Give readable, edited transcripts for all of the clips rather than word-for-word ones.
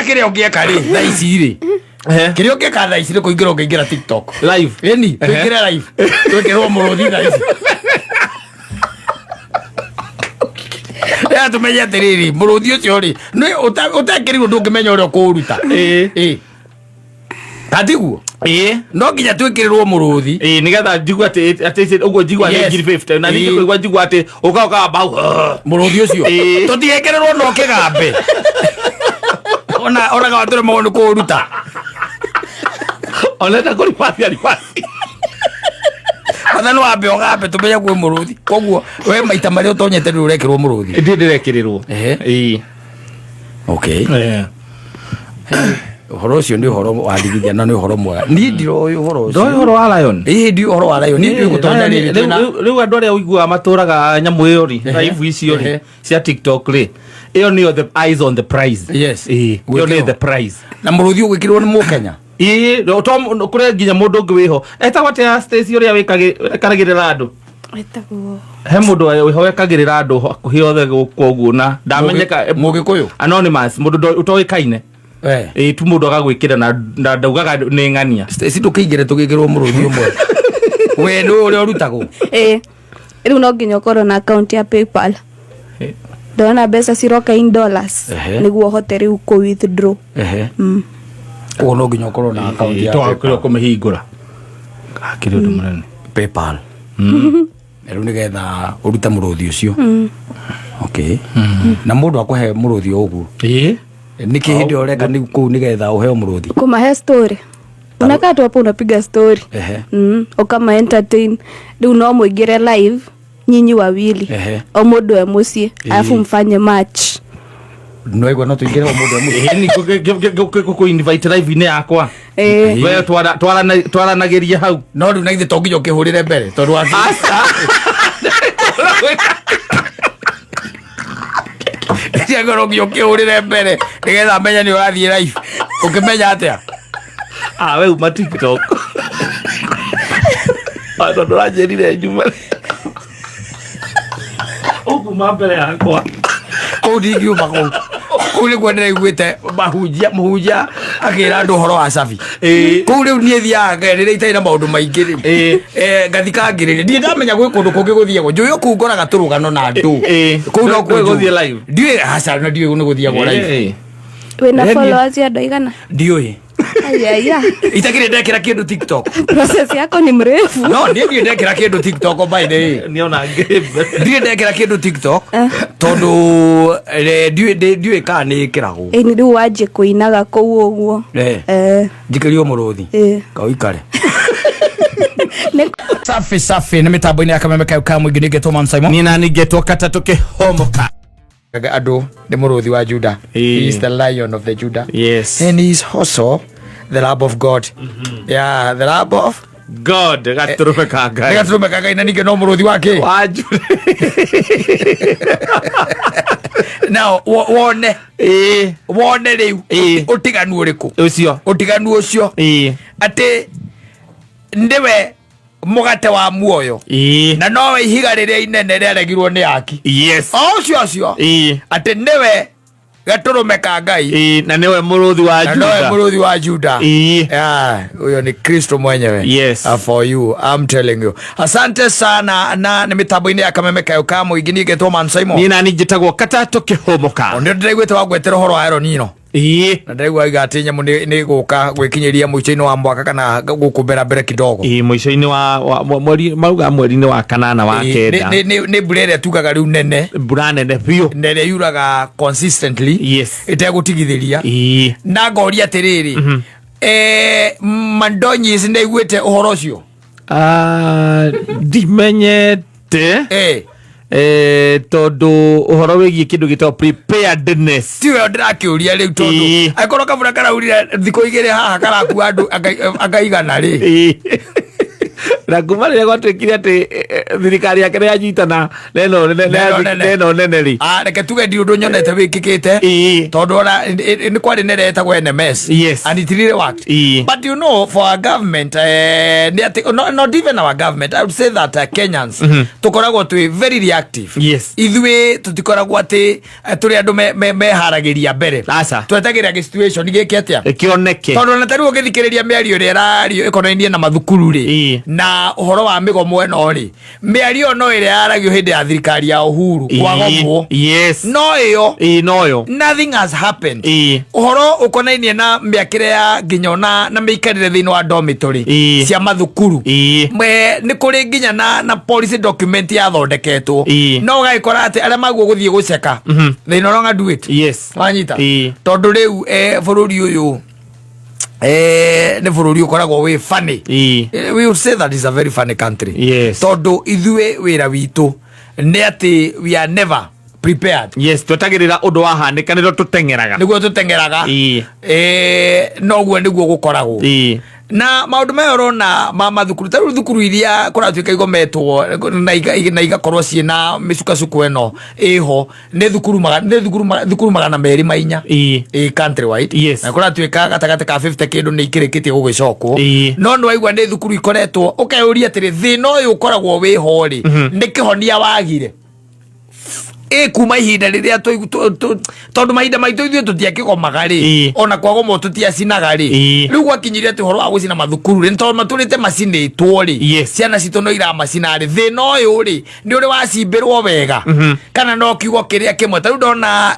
Ona kĩrĩa ũngĩeka rĩ thaa ici rĩ, kĩrĩa ũngĩka thaa ici nĩ kũingĩra ũngĩingĩra TikTok Live. Ĩni tũingĩre live, twĩkĩrwo mũrũthi thaa ici. Rĩrĩa tũmenye atĩrĩrĩ, mũrũthi ũcio rĩ, nĩ ũtekĩrirwo ndũngĩmenya ũrĩa ũkũũruta. Ĩĩ. Ĩ, katiguo? Ĩĩ. No nginya twĩkĩrĩrwo mũrũthi. Ĩĩ, nĩgetha njigue atĩ atĩ ũguo njigua nĩ 50 na ningĩ kũigua njigua atĩ ũka ũkamba hau. Mũrũthi ũcio Ĩĩ. tũtigekĩrĩrwo no kĩgambe ona ona tũremagwo nĩ kũũruta. Oneta kũribathi aribathi. Batha no wambe ũgambe tũmenye kwĩ mũrũthi. Koguo we maita marĩa ũtonyete nĩ ũrekĩrwo mũrũthi? Ndĩ ndĩrekĩrĩrwo. Ehe. Ĩĩ. Okay. Ũhoro ũcio nĩ ũhoro wa ndigithia na nĩ ũhoro mwega. Niĩ ndiroĩ ũhoro ũcio. Ndoĩ ũhoro wa lion. Ĩĩ, ndiũĩ ũhoro wa lion. Niĩ ndiũĩ gũtonya rĩrĩ. Rĩu rĩu andũ arĩa ũiguaga matũraga nyamũ ĩyo rĩ, live icio rĩ cia TikTok rĩ, ĩyo nĩyo the eyes on the prize. Yes. Ĩĩ, ĩyo nĩ Gwĩkĩrwo. the prize. Na mũrũthi ũgwĩkĩrwo nĩ mũkenya? Ĩĩ, to kũrĩ nginya mũndũ ũngĩ wĩho etagwo atĩa, Stacy, ũrĩa wĩkagĩrĩra andũ? Wĩtagwo? He mũndũ wĩho wekagĩrĩra andũ hakuhĩ othe gũkũ ũguo na ndamenyeka. Mũgĩkũyũ? Anonymous, mũndũ ũtoĩkaine. Ĩĩ, tu mũndũ agagwĩkĩra na ndaugaga nĩ ng'ania. Stacy, ndũkĩingĩre tũgĩkĩrwo mũrũthi ũmwe. We nĩ ũrĩa ũrutagwo? Ĩĩ, rĩu no nginya ũkorwo na account ya PayPal. Ndona mbeca ciroka in dollars nĩguo ũhote rĩu kũ withdraw. Ehe. Koguo no nginya ũkorwo na account ya twakĩrwo PayPal. Kũmĩhingũra akĩrĩ ũndũ mũnene. PayPal. Na rĩu nĩgetha ũrute mũrũthi ũcio. Okay. Na mũndũ akũhe mũrũthi o ũguo? Ĩĩ. Nĩkĩ hĩndĩ ĩyo ũreka nĩ kũu nĩgetha ũheo mũrũthi? Kũmahe story, unakaa tu hapo unapiga story. Ukama entertain. Rĩu no mũingĩre live nyinyi wawili, o mũndũ e mũciĩ, alafu mfanye match. No igua no tũingĩre o mũndũ e mũciĩ. Ĩĩ, nĩ invite live-inĩ yakwa. Ĩĩ. We twaranagĩria hau. No rĩu na ithe to nginya ũkĩhũrĩre mbere tondũ wa Aca. Ciagoro nginya ũkĩhũrĩre mbere nĩgetha amenye nĩ ũrathiĩ live. Ũkĩmenya atĩa? Ah, we uma TikTok. Ah, tondũ ũranjĩrire njume ũkuma mbere yakwa. Kũu ndingiuma kũu. Kũu nĩkuo ndĩraiguĩte mahunjia, mũhunjia akĩra andũ ũhoro wa cabi. Kũu rĩu niĩ thiaga rĩrĩa itarĩ na maũndũ maingĩ rĩ. Ngathikangĩrĩria. Ndirĩ ndamenya gwĩ kũndũ kũngĩ gũthiagwo. Njũĩ o kũu ngoraga tũrũgano na andũ. Kũu no kuo Ndũĩ gũthiĩ njũĩ. live? Ndiũĩ, aca, na ndiũĩ nĩ gũthiagwo live. Wĩna followers ya andũ aigana? Ndiũĩ. Ayaya. Itakĩrĩ ndekĩra kĩndũ TikTok. Process yako ni mrefu. No niĩ ndirĩ ndekĩra kĩndũ TikTok, by the way. Nĩona ngĩmbe. Ndirĩ ndekĩra kĩndũ TikTok tondũ ndiũĩ kana nĩ ĩkĩragwo. Ĩni, rĩu wanjie kũinaga kũu ũguo. Njikĩrio mũrũthi? Ĩĩ. Kauikare. Nĩ Safi safi, nĩ mĩtambo-inĩ ya Kameme kayo ka mũingĩ, nĩngetwo Man Simon. Niĩ nani ngetwo Katatũ Kĩhomoka. Andũ nĩ mũrũthi wa Judah. He is the Lion of the Judah. And he is also the Lamb of God. Yeah, the Lamb of God, gatũrũme ka Nĩ Ngai. gatũrũme ka Ngai, na ningĩ no mũrũthi wa kĩ? Wa Juda. Now wone wone rĩu ũtiganu ũrĩkũ? Ũcio. Ũtiganu ũcio atĩ nĩwe mũgate wa muoyo na nowe ihiga rĩrĩa inene rĩaregirwo nĩ aki. O ũcio ũcio atĩ nĩwe gatũrũme ka Ngai. Ĩĩ, na nĩwe mũrũthi wa Na nowe Juda. mũrũthi wa Juda. Yeah, huyo ni Kristo mwenyewe. For you, I'm telling you. Asante sana, na nĩ mĩtambo-inĩ ya Kameme kayo ka mũingĩ, niĩ ngetwo Man Simon. Niĩ nani njĩtagwo Katatũ Kĩhũmũka. Nĩ ndĩraiguĩte wagwetera ũhoro wa El Nino. Na ndĩraigua waiga atĩ nyamũ nĩ gũka gwĩkinyĩria mũico-inĩ wa mwaka kana gũkũ mbere mbere kidogo. Ĩĩ, mũico-inĩ wa mweri, mauga mweri-inĩ wa kanana, wa kenda. Nĩ mbura ĩrĩa tugaga rĩu nene. Mbura nene biũ. Na ĩrĩa yuraga consistently ĩtegũtigithĩria. Na ngoria atĩrĩrĩ, Mandonyis nĩ aiguĩte ũhoro ũcio? Ah, ndimenyete. Tondũ ũhoro wĩgiĩ kĩndũ gĩtagwo preparedness. Tiwe ndĩrakĩũria rĩu, tondũ angĩkorwo kabura karaurire thikũ 2 haha karakua andũ angaigana rĩ. Na kuma rĩrĩa gwatuĩkire atĩ thirikari yake nĩ yanyitana neno Neno nene. neno nene rĩ. Ah, reke tuge ndi ũndũ nyonete wĩkĩkĩte. Tondũ ona nĩ kwarĩ nĩ ĩretagwo NMS. And it really worked. But you know, for our government, nĩ atĩ no, not even our government, I would say that Kenyans tũkoragwo twĩ very reactive. Ithuĩ tũtikoragwo atĩ tũrĩ andũ meharagĩria mbere. Aca. Twetagĩrĩra gĩ situation gĩke atĩa? Kĩoneke. Tondũ ona tarĩu ũgĩthikĩrĩria mĩario ĩrĩa ĩrario ĩkonainie na mathukuru rĩ, na ũhoro wa mĩgomo ĩno rĩ, mĩario ĩyo no ĩrĩa yaragio hĩndĩ ya thirikari ya Uhuru kwagomwo. No ĩyo Ĩĩ, noyo. Nothing has happened. Ũhoro ũkonainie na mĩakĩre ya nginya ona na mĩikarĩre thĩinĩ wa dormitory cia mathukuru. Nĩ kũrĩ nginya na policy document yathondeketwo. No ũgagĩkora atĩ arĩa maguo gũthiĩ gũceka, they no longer do it. Wanyita? Tondũ rĩu bũrũri ũyũ nĩ bũrũri ũkoragwo wĩ funny. We would say that is a very funny country. Tondũ ithuĩ wĩra witũ nĩ atĩ we are never prepared. Yes, twetagĩrĩra ũndũ wahanĩka nĩrĩo tũteng'eraga. Nĩguo tũteng'eraga. Noguo nĩguo gũkoragwo. Na maũndũ maya ũrona ma mathukuru, ta rĩu thukuru iria kũratuĩka igometwo na igakorwo ciĩna mĩcukacuko ĩno ĩho nĩ thukuru nĩ thukuru 204 ĩ countrywide. Na kũratuĩka gatagatĩ ka 50 kĩndũ nĩ ikĩrĩkĩtie gũgĩcokwo. No nĩ waigua nĩ thukuru ikoretwo ũkeyũria atĩrĩ, thĩna ũyũ ũkoragwo wĩho rĩ, nĩ kĩhonia wagire ĩ kuma ihinda rĩrĩa tondũ mahinda maitũ ithuĩ tũtiakĩgomaga rĩ, ona kwagomwo tũtiacinaga rĩ. Rĩu gwakinyire atĩ ũhoro wa gũcina mathukuru rĩ, nĩ tondũ matũrĩte macinĩtwo rĩ, ciana citũ no iramacina rĩ, thĩna ũyũ rĩ nĩ ũrĩ wacimbĩrwo wega kana no kiugo kĩrĩa kĩmwe? Ta rĩu ndona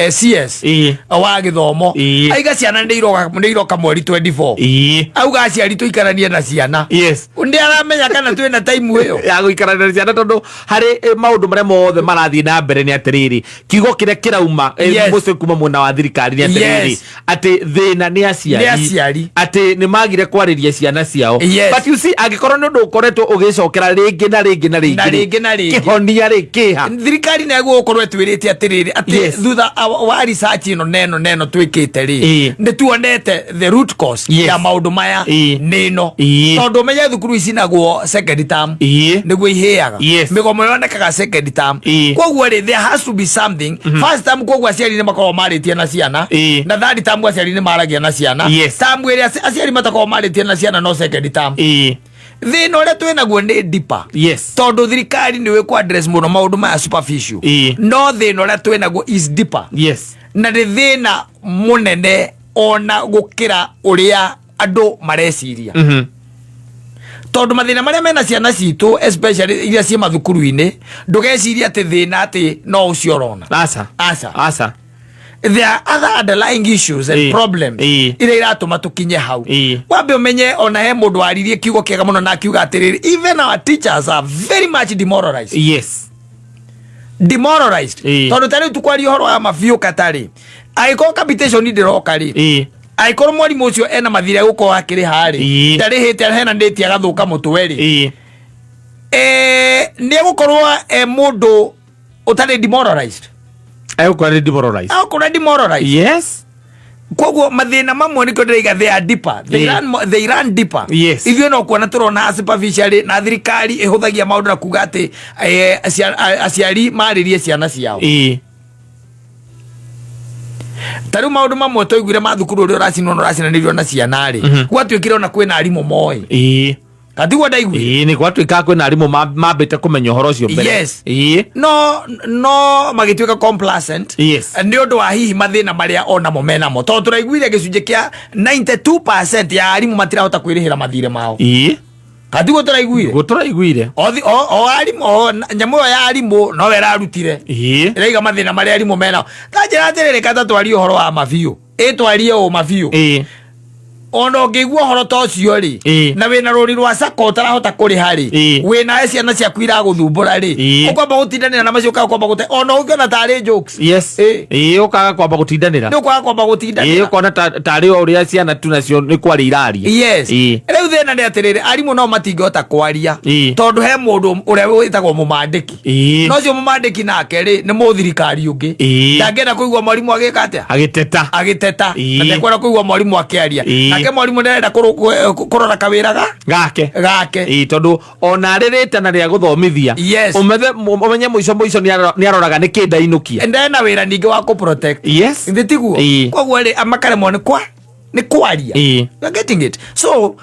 CS wa gĩthomo aiga ciana nĩ iroka mweri 24. Auga aciari tũikaranie na ciana. Nĩ aramenya kana twĩna time ĩyo ya gũikarania na ciana? Tondũ harĩ maũndũ marĩa mothe marathiĩ na mbere nĩ atĩrĩrĩ, kiugo kĩrĩa kĩrauma mũciĩ kuma mwena wa thirikari nĩ atĩrĩrĩ, atĩ thĩna nĩ aciari. Nĩ aciari. Atĩ nĩ magire kwarĩria ciana ciao. But you see, angĩkorwo nĩ ũndũ ũkoretwo ũgĩcokera rĩngĩ na rĩngĩ na rĩngĩ Na rĩ, rĩngĩ na rĩngĩ. Kĩhonia rĩ kĩha? Thirikari nĩ gũkorwo ĩtwĩrĩte atĩrĩrĩ atĩ thutha wa research ĩno neno neno twĩkĩte rĩ, nĩ tuonete the root cause ya maũndũ maya nĩ ĩno. Tondũ ũmenye thukuru icinagwo second term, nĩguo ihĩaga. Mĩgomo yonekaga second term. Koguo rĩ, there has to be something first term. Koguo aciari nĩ makoragwo marĩtie na ciana, na third term aciari nĩ maragia na ciana. Term ĩrĩa aciari matakoragwo marĩtie na ciana no second term. Thĩna ũrĩa twĩ naguo nĩ deeper. Tondũ thirikari nĩ wĩ address mũno maũndũ maya superficial. No thĩna ũrĩa twĩ naguo is deeper. Na nĩ thĩna mũnene ona gũkĩra ũrĩa andũ mareciria. Tondũ mathĩna marĩa mena ciana citũ, especially iria ciĩ mathukuru-inĩ, ndũgeciria atĩ thĩna atĩ no ũcio ũrona. Aca. Aca. Aca. There are other underlying issues and problems iria iratũma tũkinye hau. Wambe ũmenye ona he mũndũ waririe kiugo kĩega mũno na akiuga atĩrĩrĩ, even our teachers are very much demoralized. Demoralized. Tondũ ta rĩu tukwaria ũhoro wa mabiũ katarĩ, angĩkorwo capitation ndĩroka rĩ, angĩkorwo mwarimũ ũcio ena mathirĩ egũkorwo akĩrĩha rĩ, ndarĩhĩte, hena ndĩti agathũka mũtwe rĩ, nĩ egũkorwo e mũndũ ũtarĩ demoralized? Egũkorwo nĩ demoralized. Egũkorwo demoralized. Koguo mathĩna mamwe nĩkĩo ndĩraiga they are deeper, they they run deeper. Ithuĩ no kuona tũrona superficially, na thirikari ĩhũthagia maũndũ na kuga atĩ aciari marĩrie ciana ciao. Ta rĩu maũndũ mamwe twaiguire ma thukuru ũrĩa ũracinwo na ũracinanĩrio na ciana rĩ, gwatuĩkire ona kwĩna arimũ moĩ. Katiguo ndaiguire? Ĩĩ, nĩ gwatuĩka kwĩna arimũ mambĩte kũmenya ũhoro ũcio mbere. No magĩtuĩka complacent nĩ ũndũ wa hihi mathĩna marĩa onamo menamo, tondũ tũraiguire gĩcunjĩ kĩa 92% ya arimũ matirahota kwĩrĩhĩra mathirĩ mao. Katiguo tũraiguire? Guo tũraiguire. O arimũ o nyamũ ĩyo ya arimũ nowe ĩrarutire ĩraiga mathĩna marĩa arimũ menao. Ta njĩra atĩrĩrĩ, kata twarie ũhoro wa mabiũ, ĩtwarie ũ mabiũ. Ona ũngĩigua ũhoro ta ũcio rĩ, na wĩna rũri rwa sako ũtarahota kũrĩha rĩ, wĩna ciana ciaku iragũthumbũra rĩ, ũkwamba gũtindanĩra na macio ũkaga kwamba gũte ona ũngĩona tarĩ jokes. Ĩĩ, ũkaga kwamba gũtindanĩra. Nĩ ũkwaga kwamba gũtindanĩra. Ũkona tarĩ o ũrĩa ciana tu nacio nĩ kwarĩ iraria. Rĩu Thĩna nĩ atĩrĩrĩ, arimũ no matingĩhota kwaria tondũ he mũndũ ũrĩa wĩtagwo mũmandĩki. No ũcio mũmandĩki nake rĩ, nĩ mũthirikari ũngĩ. Ndangĩenda kũigua mwarimũ agĩka atĩa? Agĩteta. Agĩteta. Na ndekwenda kũigua mwarimũ akĩaria. Nake mwarimũ nĩarenda kũrora kawĩra ga gake. Gake. Ĩĩ, tondũ ona arĩ rĩtana rĩa gũthomithia, ũmenye mũico mũico nĩ aroraga nĩ kĩ ndainũkia. Ndena wĩra ningĩ wa kũ protect. Githĩ tiguo? Koguo rĩ, makaremwo nĩ kwa nĩ kwaria. You are getting it? So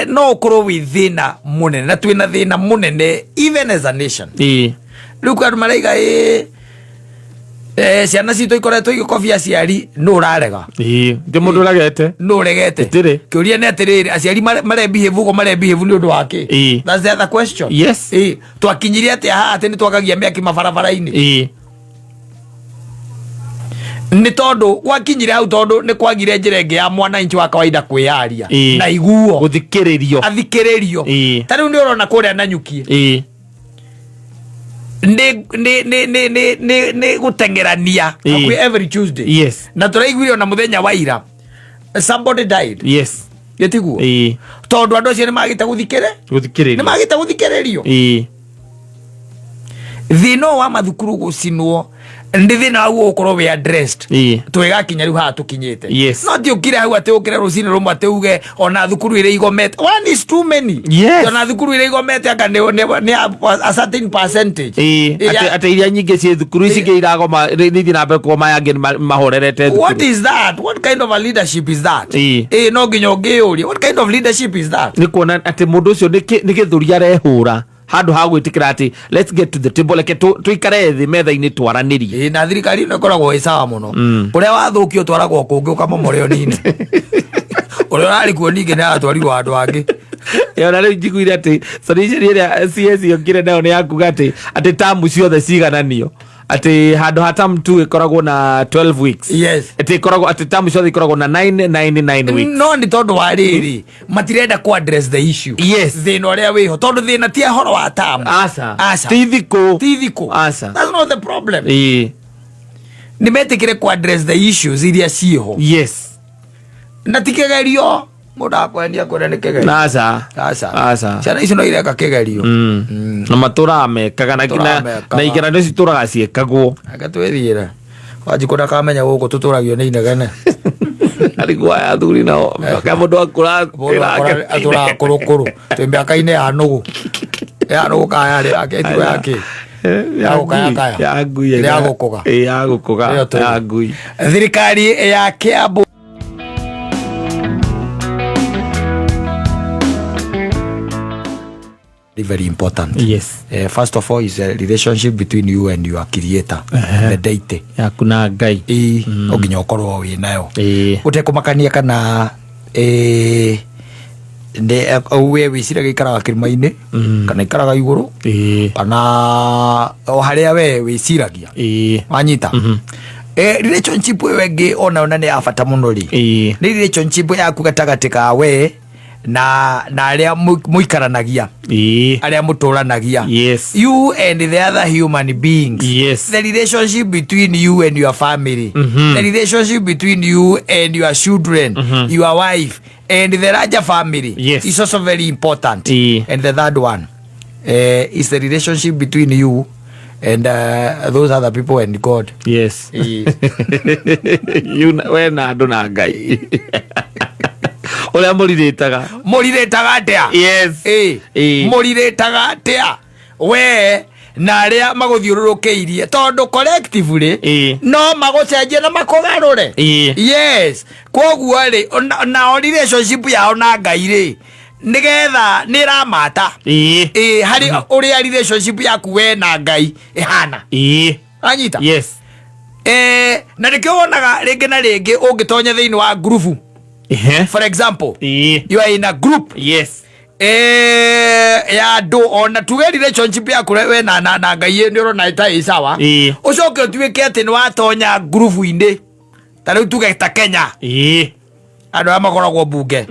no ũkorwo wĩ thĩna mũnene, na twĩna thĩna mũnene even as a nation. Rĩu kwĩ andũ maraiga ĩ ciana citũ ikoretwo igĩkobia aciari. Nũ ũrarega? Ĩĩ, ndĩ mũndũ ũregete. Nũ ũregete? Gũtirĩ. Kĩũria nĩ atĩrĩrĩ, aciari mare behave ũguo mare behave nĩ ũndũ wa kĩ? That's the other question. Twakinyirie atĩa haha atĩ nĩ twakagia mĩaki mabarabara-inĩ? Nĩ tondũ gwakinyire hau tondũ nĩ kwagire njĩra ĩngĩ ya mwananchi wa kawaida kwĩyaria na iguo. Gũthikĩrĩrio. Athikĩrĩrio. Ta rĩu nĩ ũrona kũrĩa Nanyuki nĩ gũteng'erania hakuhĩ every Tuesday. Na tũraiguire ona mũthenya wa ira somebody died. Gĩtiguo? Tondũ andũ acio nĩ magĩte gũthikĩrĩ Gũthikĩrĩrio. Nĩ magĩte gũthikĩrĩrio. Thĩna ũyũ wa mathukuru gũcinwo nĩ thĩna waguo gũkorwo wĩ addressed. Twĩgakinya rĩu haha tũkinyĩte. No ti ũkire hau atĩ ũkĩre rũcinĩ rũmwe atĩ uge ona thukuru iria igomete, one is too many. Ona thukuru iria igomete anga nĩ a certain percentage. Atĩ iria nyingĩ ciĩ thukuru ici ingĩ iragoma nĩ ithiĩ na mbere kũgoma, aya angĩ nĩ mahorerete What thukuru. is that? What kind of a leadership is that? No nginya ũngĩyũria, what kind of leadership is that? Nĩ kuona atĩ mũndũ ũcio nĩ gĩthũri arehũra handũ ha gwĩtĩkĩra atĩ let's get to the table, reke tũikare thĩ metha-inĩ twaranĩrie. Ĩĩ, na thirikari ĩno ĩkoragwo ĩ sawa mũno. Ũrĩa wathũkio ũtwaragwo kũngĩ ũkamomore ũnine, ũrĩa ũrarĩ kuo ningĩ nĩ aratwarirwo handũ hangĩ. Ona rĩu njiguire atĩ solution ĩrĩa CS yokire nayo nĩ ya kuga atĩ tamu ciothe cigananio, atĩ handũ ha term 2 ĩkoragwo na 12 weeks, atĩ ĩkoragwo atĩ tamu ciothe ikoragwo na 9 9 9 weeks. No nĩ tondũ wa rĩrĩ, matirenda ku address the issue, thĩna ũrĩa wĩho, tondũ thĩna ti ũhoro wa tamu. Aca. Aca. Ti thikũ. Ti thikũ. Aca. That's not the problem. Nĩ metĩkĩre ku address the issues iria ciĩho. Na ti kĩgerio, mũndũ akwendia kwenda nĩ kĩgerio. Aca. Aca. Aca. Ciana icio no ireka kĩgerio. Na matũraga mekaga Matũraga mekaga. Na igeranio citũraga ciĩkagwo. Reke twĩthiĩre, Wanjikũ ndakamenya gũkũ tũtũragio nĩ inegene. Arigwo aya athuri nao ka mũndũ akũra. Mũndũ akũra atũraga kũrũkũrũ, twĩ mĩaka-inĩ ya nũgũ, ya nũgũ kana yarĩ yake ĩtigwo yake ya gũkayakaya. Ya ngui. Ya gũkũga. Ĩ, ya gũkũga. Ĩyo tũrĩ. Ya ngui. Thirikari ya Kiambu very important. First of all is a relationship between you and your creator, the deity. Yaku na Ngai. Ĩ, no nginya ũkorwo wĩ nayo ũtekũmakania kana we wĩciragia ikaraga kĩrĩma-inĩ kana ikaraga igũrũ kana o harĩa we wĩciragia. Wanyita? Relationship ĩyo ĩngĩ onayo na nĩ ya bata mũno rĩ, nĩ relationship yaku gatagatĩ ka we na arĩa mũikaranagia, arĩa mũtũranagia, you and the other human beings, the relationship between you and your family, the relationship between you and your children, your wife and the larger family is also very important. And the third one is the relationship between you and those other people and God. You we na andũ na Ngai ũrĩa mũrirĩtaga. Mũrirĩtaga atĩa? Mũrirĩtaga atĩa we na arĩa magũthiũrũrũkĩirie? Tondũ collectively no magũcenjie na makũgarũre. Yes, koguo rĩ, nao relationship yao na Ngai rĩ, nĩgetha nĩ ĩramata ĩ harĩ ũrĩa relationship yaku we na Ngai ĩhana. Anyita? Na nĩkĩo wonaga rĩngĩ na rĩngĩ ũngĩtonya thĩinĩ wa ngurubu, for example, you are in a group ya andũ, ona tuge relationship yaku we na Ngai nĩ ũrona ta ĩ sawa, ũcoke ũtuĩke atĩ nĩ watonya ngurubu-inĩ, ta rĩu tuge ta Kenya, andũ arĩa makoragwo mbunge,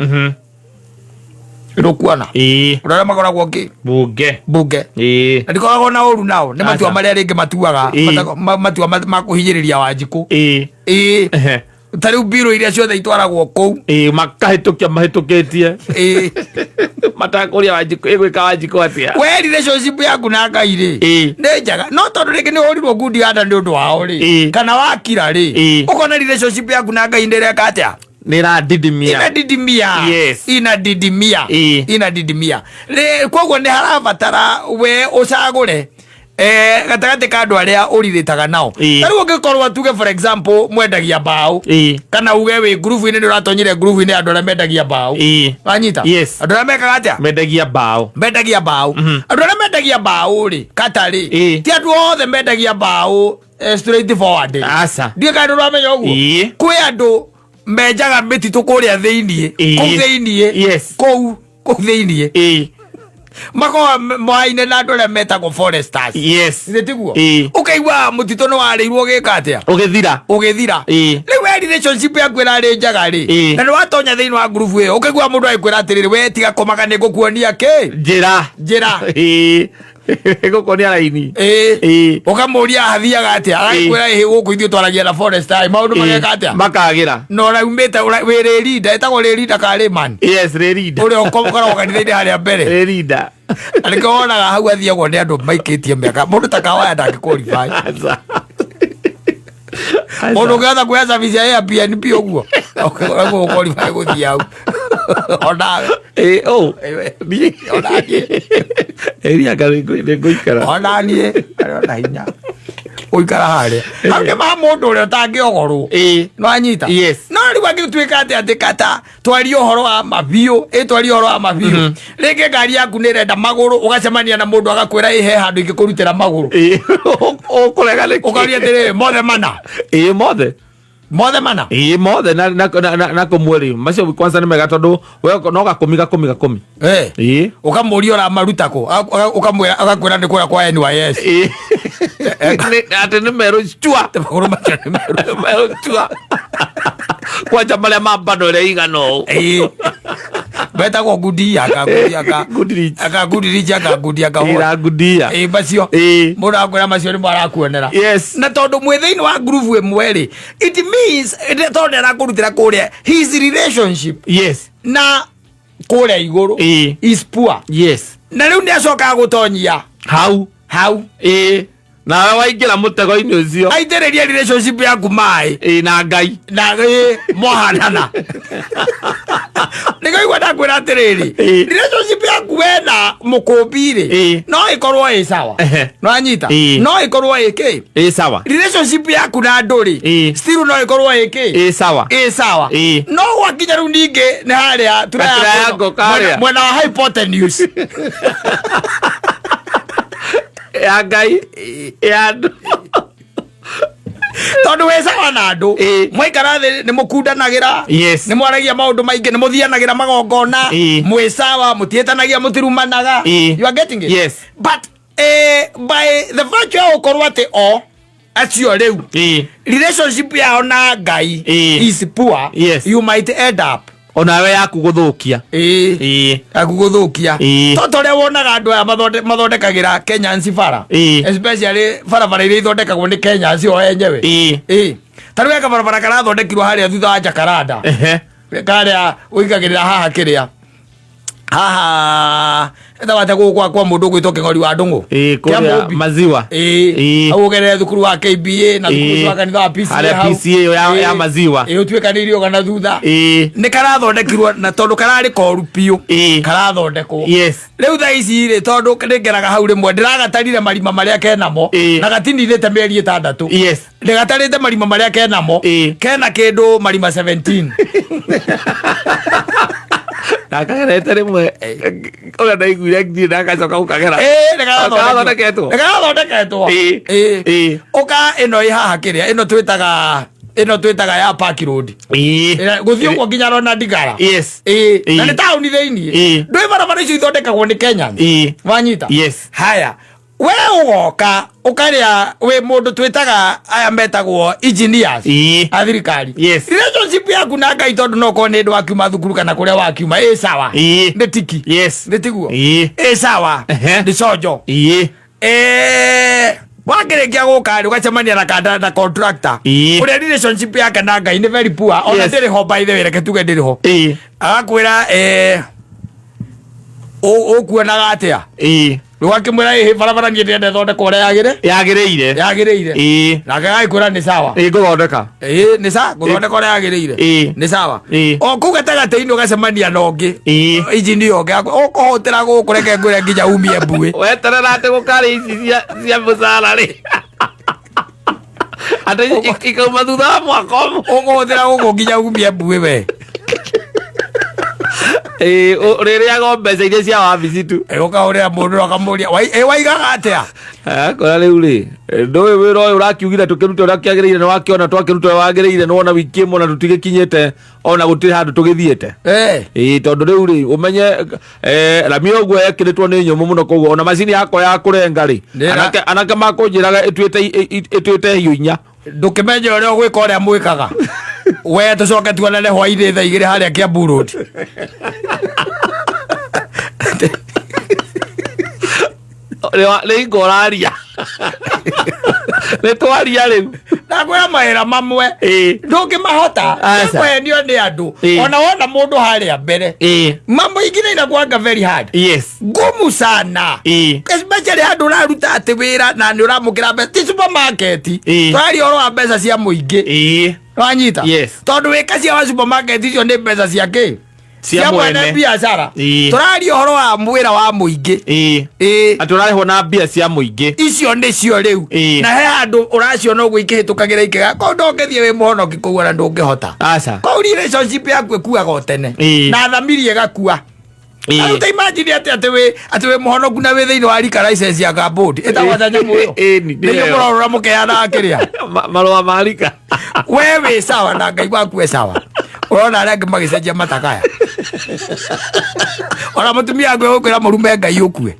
nĩũkuona andũ arĩa makoragwo kĩ? Bunge. Mbunge. Na ndikoragwo na ũru nao, nĩ matua Aca. marĩa rĩngĩ matuaga, matua ma kũhinyĩrĩria Wanjikũ. Ĩĩ. Ta rĩu mbirũ iria ciothe itwaragwo kũu. Ĩĩ, makahĩtũkia mahĩtũkĩtie. Matakũria Wanjikũ ĩgwĩka Wanjikũ atĩa. We relationship yaku na Ngai rĩ, nĩ njega, no tondũ rĩngĩ nĩ ũrirwo ngundi ya nda nĩ ũndũ wao rĩ, kana wakira rĩ, ũkona relationship yaku na Ngai nĩ ĩreka atĩa? Nĩ ĩradidimia. Inadidimia. Inadidimia. Inadidimia. Koguo nĩ harabatara we ũcagũre gatagatĩ ka andũ arĩa ũrirĩtaga nao. Ta rĩu ũngĩkorwo tuge, for example, mwendagia mbaũ, kana uge wĩ ngurubu-inĩ, nĩ ũratonyire ngurubu-inĩ ya andũ arĩa mendagia mbaũ. Wanyita? Yes. Andũ arĩa mekaga atĩa? Mendagia mbaũ. Mendagia mbaũ. Andũ arĩa mendagia mbaũ rĩ, kata rĩ, ti andũ othe mendagia mbaũ straight forward rĩ. Aca. Ndiũĩ kana ndũramenya ũguo. Kwĩ andũ menjaga mĩtitũ kũrĩa thĩiniĩ, kũu thĩiniĩ, kũu thĩiniĩ, makoragwo moaine na andũ arĩa metagwo foresters. Githĩ tiguo? Ũkaigua mũtitũ nĩ warĩirwo ũgĩka atĩa? Ũgĩthira. Ũgĩthira. Rĩu we relationship yaku ĩrarĩ njega rĩ, na nĩ watonya thĩinĩ wa ngurubu ĩyo, ũkaigua mũndũ agĩkwĩra atĩrĩrĩ, we tiga kũmaka, nĩ ngũkuonia kĩ? Njĩra. Njĩra. Gũkuonia raini. Ũkamũria hathiaga atĩa, agagĩkwĩra ĩhĩ, gũkũ ithuĩ twaragia na forester, maũndũ mageka atĩa? Makagĩra. Na ũraumĩte wĩ rĩrinda, ĩtagwo rĩrinda ka rĩman? Yes, rĩrinda. Ũrĩa ũkoragwo kanitha-inĩ harĩa mbere. Rĩrinda. Na nĩkĩo wonaga hau athiagwo nĩ andũ maikĩtie mĩaka, mũndũ ta Kawaya ndangĩ qualify. Aca. Mũndũ ũngĩhota kuoya service ya Airbnb ũguo ũguo qualify gũthiĩ hau onawe. Oh. Niĩ onaniĩ. Ĩria anga nĩ ngũikara. Onaniĩ arĩ ona hinya gũikara harĩa hau nĩ ma mũndũ ũrĩa ũtangĩogorwo. No anyita. No rĩu angĩtuĩka atĩ kata twarie ũhoro wa mabiũ, ĩ twarie ũhoro wa mabiũ, rĩngĩ ngari yaku nĩ ĩrenda magũrũ, ũgacemania na mũndũ agakwĩra ĩ he handũ ingĩkũrutĩra magũrũ. Ũkũrega nĩkĩ? Ũkaria atĩrĩrĩ, mothe mana. Ĩĩ, mothe. Mothe mana. Ĩĩ, mothe na kũmwe rĩ, macio kwanza nĩ mega tondũ we no gakũmi gakũmi gakũmi. Ũkamũria ũramaruta kũ? Ũkamwĩra, agakwĩra nĩ kũrĩa kwa NYS. Atĩ nĩ merũ cua. Magũrũ macio nĩ merũ. Merũ cua. Kwanja marĩa ma bando ĩrĩa igana ũũ. Betagwo ngudia, akangudia aka Goodrich. Akangudirich, akangudia aka. Ĩra ngudia. Ĩĩ, macio. Mũndũ akwĩra macio nĩmo arakuonera. Na tondũ mwĩ thĩinĩ wa ngurubu ĩmwe rĩ, it means tondũ nĩ arakũrutĩra kũrĩa, his relationship na kũrĩa igũrũ is poor. Na rĩu nĩ acokaga gũtonyia hau. Hau. Nawe waingĩra mũtego-inĩ ũcio. Aitĩrĩria relationship yaku maĩ. Ĩĩ, na Ngai. Na ĩ mwahanana nĩkaigua ndakwĩra atĩrĩrĩ, relationship yaku we na mũkũmbi rĩ, no ĩkorwo ĩ sawa. No anyita. No ĩkorwo ĩ kĩ? Ĩ sawa. Relationship yaku na andũ rĩ, still no ĩkorwo ĩ kĩ? Ĩ sawa. Ĩ sawa. No gwakinya rĩu ningĩ nĩ harĩa Gatriangle karĩa. Mwena wa hypotenuse. Ya Ngai, ya andũ. Tondũ wĩ sawa na andũ, mwaikara thĩ nĩ mũkundanagĩra, nĩ mwaragia maũndũ maingĩ, nĩ mũthianagĩra magongona, mwĩ sawa, mũtiĩtanagia, mũtirumanaga. You are getting it? Yes. But by the virtue ya gũkorwo atĩ o acio rĩu relationship yao na Ngai is poor, you might end up Onawe yaku gũthũkia. Aku gũthũkia. To ũrĩa wonaga andũ aya mathondekagĩra Kenyans bara, especially barabara iria ithondekagwo nĩ Kenyans o enyewe. Ta rĩu eka barabara karathondekirwo harĩa thutha wa Jacaranda, karĩa ũikagĩrĩra haha kĩrĩa haha ĩtagwo atĩa, gũkũ kwa mũndũ ũgwĩtwo Kĩng'ori wa Ndũng'ũ. Kũrĩa Kĩa Mũmbi. Maziwa. Hau ũgerere thukuru wa KBA na thukuru ũcio wa kanitha wa PCA Harĩa hau. PCA ya Maziwa. Ũtuĩkanĩirie ũgana thutha, nĩ karathondekirwo, na tondũ kararĩ koru biũ, karathondekwo. Rĩu thaa ici rĩ, tondũ nĩngeraga hau rĩmwe, ndĩragatarire marima marĩa kenamo, na gatininĩte mĩeri 6. Ndĩgatarĩte marima marĩa kenamo, kena kĩndũ marima 17. Ndakagerete rĩmwe ũrĩa ndaiguire nginya ndagacoka gũkagera. Ĩĩ, Nĩkarathondeketwo. Nĩkarathondeketwo. Ũka ĩno ĩ haha kĩrĩa ĩno twĩtaga ya Park Road. Gũthiĩ ũguo nginya Ronald Ngala. Na nĩ taũni thĩiniĩ. Ndũĩ barabara icio ithondekagwo nĩ Kenyans? Wanyita? Yes. Haya, we ũgoka ũkarĩa wĩ mũndũ twĩtaga aya metagwo engineers a thirikari. Relationship yaku na Ngai, tondũ no korwo nĩ ndũ wakiuma thukuru kana kũrĩa wakiuma, ĩ sawa. Nĩ tiki. Nĩ tiguo? Ĩ sawa. Nĩ conjo. Wakĩrĩkia gũka rĩ, ũgacemania na kanda na contractor ũrĩa relationship yake na Ngai nĩ very poor, ona ndĩrĩ ho, by the way, reke tuge ndĩrĩ ho. Agakwĩra, ũkuonaga atĩa? Rĩu akĩmwĩra, ĩhĩ, barabara niĩ ndĩrenda ĩthondekwo ũrĩa yagĩrĩ Yagĩrĩire. Yagĩrĩire. Nake agagĩkwĩra nĩ sawa. Ĩĩ, ngũthondeka. Ĩĩ, nĩ sawa, gũthondeka ũrĩa yagĩrĩire. Nĩ sawa. O kũu gatagatĩ-inĩ ũgacemania na ũngĩ, injinia ũngĩ, ũkũhũtĩra gũkũ, reke ngwĩre, nginya umie mbuĩ. Weterera atĩ gũkarĩ ici cia mũcara rĩ, atĩ ikauma thutha wa mwaka ũmwe. Ũkũhũthĩra gũkũ nginya umie mbuĩ we. Ĩĩ, ũrĩrĩaga mbeca iria cia wabici tu. Ũkahũrĩra mũndũ na ũkamũria, "Waigaga atĩa?" Akora rĩu rĩ, ndũĩ wĩra ũyũ ũrakiugire tũkĩrute ũrĩa kĩagĩrĩire, nĩ wakĩona twakĩruta ũrĩa wagĩrĩire, nĩ wona wiki ĩmwe na tũtigĩkinyĩte ona gũtirĩ handũ tũgĩthiĩte. Ĩĩ, tondũ rĩu rĩ, ũmenye rami ũguo yekĩrĩtwo nĩ nyũmũ mũno, koguo ona macini yakwa ya kũrenga rĩ, anake makũnjĩraga ĩtuĩte hiũ 4. Ndũkĩmenye ũrĩa ũgwĩka, ũrĩa mwĩkaga we, tũcoke tuonane hwainĩ thaa 2 harĩa Kiambu Road. Nĩ ingo ũraria, nĩ twaria rĩu. Ndakwĩra mawĩra mamwe ndũngĩmahota. Aca. Kũhenio nĩ andũ. Ona wona mũndũ harĩa mbere, mambo ingine inakuanga very hard, ngumu sana, especially handũ ũraruta atĩ wĩra na nĩ ũramũkĩra mbeca, ti supermarket. Tũraria ũhoro wa mbeca cia mũingĩ. Wanyita? Yes. Tondũ wĩka cia wa supermarket, icio nĩ mbeca cia kĩ? Cia mwene. Biacara. Tũraria ũhoro wa wĩra wa mũingĩ. Atĩ ũrarĩhwo na mbia cia mũingĩ. Icio nĩcio rĩu. Na he handũ ũraciona ũguo ikĩhĩtũkagĩra ikĩga kũu, ndũngĩthiĩ wĩ mũhonoki kũu, ona ndũngĩhota. Aca. Kũu relationship yaku ĩkuaga o tene na thamiri ĩgakua. Rĩu ta imagine atĩ wĩ mũhonoku na wĩ thĩinĩ wa liquor license ya Gambodi ĩtagwo atĩa nyamũ ĩyo? Ĩni, nĩyo nĩyo. Mũrorora mũkeanaga kĩrĩa. Marũa ma rika. We wĩ sawa na Ngai waku e sawa, ũrona arĩa angĩ magĩcenjia matakaya, ona mũtumia waku egũkwĩra mũrume Ngai ũkue.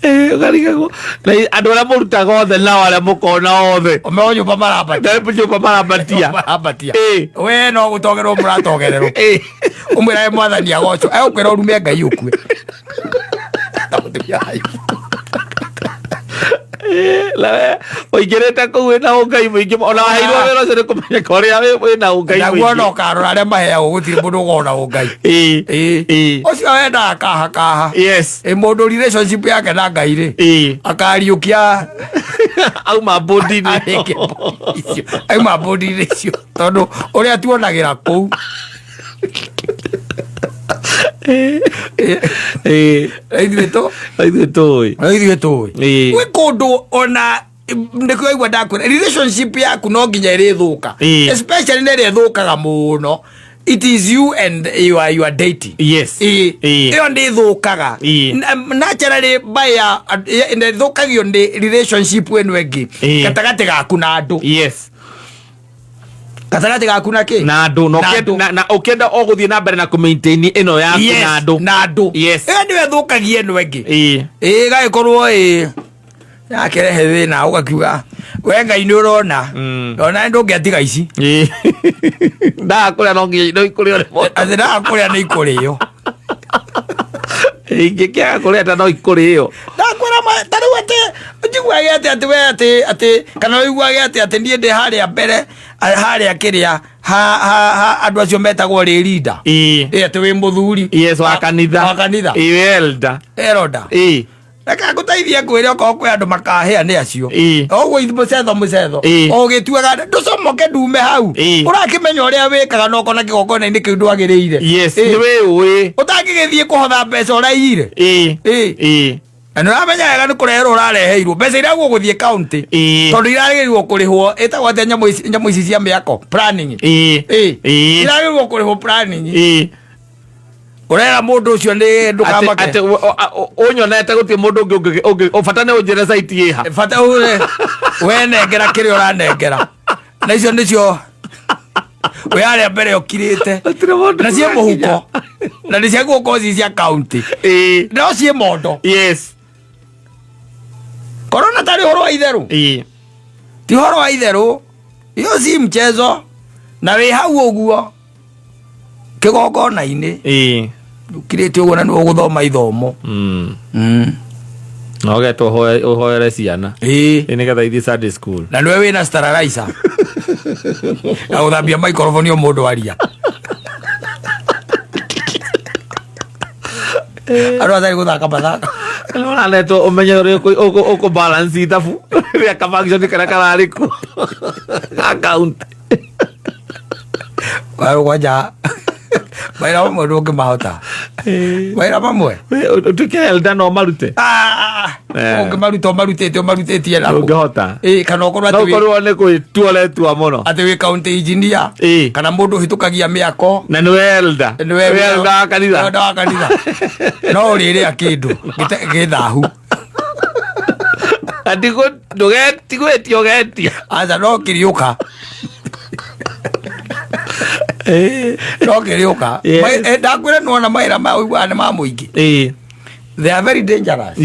Ũkarigagwo na andũ arĩa mũrutaga othe nao arĩa mũkona othe. Omeo nyũmba marambatia. Na nyũmba marambatia. Marambatia. We no gũtogererwo mũratogererwo. Ũmwĩrage mwathani agocwo, egũkwĩra ũrume Ngai ũkue. Ta mũtumia wanyu. Nawe ũingĩrĩte kũu wĩna ũngai mũingĩ, ona waheirwo wĩra ũcio nĩ kũmenyeka ũrĩa wĩna ũngai Naguo ona mũingĩ. ũkarora arĩa maheagwo, gũtirĩ mũndũ ũgona ũngai. Ũcio wendaga kaha kaha. Ĩ mũndũ relationship yake na Ngai rĩ, akariũkia auma mbũndi-inĩ. Arĩkia mbũndi icio, auma mbũndi-inĩ icio, tondũ ũrĩa tuonagĩra kũu. Ithuĩ tũ Ithuĩ tũĩ. Ithuĩ tũĩ. Gwĩ kũndũ ona nĩkĩo waigua ndakwĩra relationship yaku no nginya ĩrĩthũka. Especially nĩ ĩrĩa ĩthũkaga mũno, it is you and your dating. Ĩyo nĩ ĩthũkaga. Naturally by ya nĩ ĩthũkagio nĩ relationship ĩno ĩngĩ gatagatĩ gaku na andũ. Gatagatĩ gaku na kĩ? Na andũ na Na andũ. Na ũkĩenda o gũthiĩ na mbere na kũ-maintain ĩno yaku na andũ. Na andũ. Ĩyo nĩyo ĩthũkagia ĩno ĩngĩ. Ĩ gagĩkorwo ĩ yakĩrehe thĩna, ũgakiuga we Ngai nĩ ũrona, ona ndũngĩatiga ici. Ndaga kũrĩa no nginya no ikũrĩo nĩ mũndũ. Atĩ ndaga kũrĩa nĩ ikũrĩo. Ingĩkĩaga kũrĩa ta no ikũrĩo. Ndakwĩra ta rĩu atĩ njiguage atĩ we atĩ kana ũiguage atĩ niĩ ndĩ harĩa mbere, harĩa kĩrĩa ha andũ acio metagwo rĩrinda. Ĩ atĩ wĩ mũthuri. Yes, wa kanitha. Wa kanitha. Ĩĩ, elder. Elder. Reke ngũteithie ngwĩre, okorwo kwĩ andũ makahĩa nĩ acio. Ũguo ithi mũcetho mũcetho. Ũgĩtuaga ndũcomoke ndume hau. Ũrakĩmenya ũrĩa wĩkaga na ũkona kĩgongona-inĩ kĩu ndwagĩrĩire. Nĩ wĩũĩ. Ũtangĩgĩthiĩ kũhotha mbeca ũraiyire. Na nĩ ũramenya wega nĩ kũreherwo ũrareheirwo mbeca iria gũgũthiĩ kaunti, tondũ iragĩrĩirwo kũrĩhwo ĩtagwo atĩa nyamũ ici cia mĩako, planning. Iragĩrĩirwo kũrĩhwo planning. Ũrera mũndũ ũcio nĩ ndũkamake. Atĩ ũnyonete gũtirĩ mũndũ ũngĩ bata nĩ ũnjĩre site ĩha. Bata ure we nengera kĩrĩa ũranengera, na icio nĩcio wĩ harĩa mbere ũkirĩte. Gũtirĩ mũndũ Na ciĩ ũrakinya. mũhuko na nĩ cia gũkorwo ci cia kaunti, no ciĩ mondo. Korona tarĩ ũhoro wa itherũ. Ti ũhoro wa itherũ, hiyo si mchezo, na wĩ hau ũguo kĩgongona-inĩ, ũkirĩte ũguo na nĩ ũgũthoma ithomo. Na ũgetwo ũhoere ciana. Ĩĩ. Ĩ nĩgetha ithiĩ Sunday school. Na nĩwe wĩna sterilizer na gũthambia microphone o mũndũ aria. Andũ atarĩ gũthaka mathaka. Ũranetwo ũmenye ũrĩa ũkũ balance ithabu rĩa ka function karĩa kararĩ kuo account. Kwanja mawĩra mamwe ndũngĩmahota, mawĩra mamwe. Ũtuĩke elder no marute. Ah, ũngĩmaruta ũmarutĩte ũmarutĩtie nakũ? Ndũngĩhota. Ĩ, kana ũkorwo No atĩ wĩ- ũkorwo nĩ kwĩtua ũretua mũno. atĩ wĩ county engineer kana mũndũ ũhĩtũkagia mĩako. Na nĩwe elder. Nĩwe Nĩwe elder wa kanitha. Elder wa kanitha no ũrĩrĩa kĩndũ gĩ thahu. Tigwĩtia ũgetia. Aca, no kĩrĩũka, no kĩrĩũka. Ndakwĩra, nĩwona mawĩra ma ũiguaga nĩ ma mũingĩ, they are very dangerous.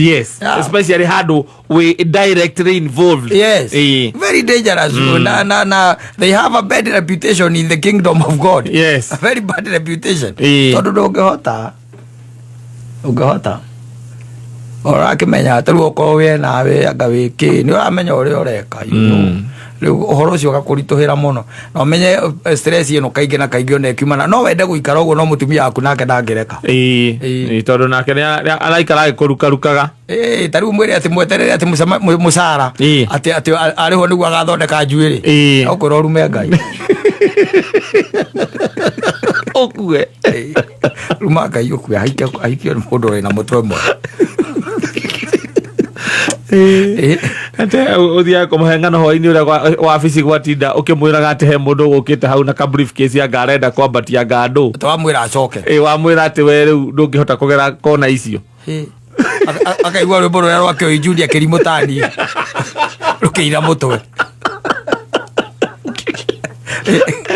Especially handũ wĩ directly involved. Very dangerous. Na they have a bad reputation in the kingdom of God. A very bad reputation. Tondũ ndũngĩhota, ũngĩhota ũrakĩmenya atĩ rĩu okorwo wĩ nawe anga wĩ kĩ, nĩ ũramenya ũrĩa ũreka. Rĩu ũhoro ũcio ũgakũritũhĩra mũno, na ũmenye stress ĩno kaingĩ na kaingĩ ona ĩkiumana, no wende gũikara ũguo, no mũtumia waku nake ndangĩreka. Ĩĩ, tondũ nake nĩ araikara agĩkũrukarukaga. Ĩĩ, ta rĩu mwĩre atĩ mweterere atĩ mũcara atĩ arĩhwo nĩguo agathondeka njuĩrĩ. Okwĩra ũrume Ngai. Ũkue. Ĩĩ. Ruma Ngai ũkue, ahikio nĩ mũndũ wĩna mũtwe mwega. Ĩĩ. Ate ũthiaga kũmũhe ng'ano hwainĩ ũrĩa wabici gwatinda ũkĩmwĩraga atĩ he mũndũ ũgũkĩte hau na ka briefcase anga arenda kwambatia anga andũ. Twamwĩra acoke. Ĩ, wamwĩra atĩ we rĩu ndũngĩhota kũgera kona icio. Ĩĩ. Akaigua rwĩmbo rũrĩa rwake oi Julia kĩrimũ tani rũkĩira mũtwe.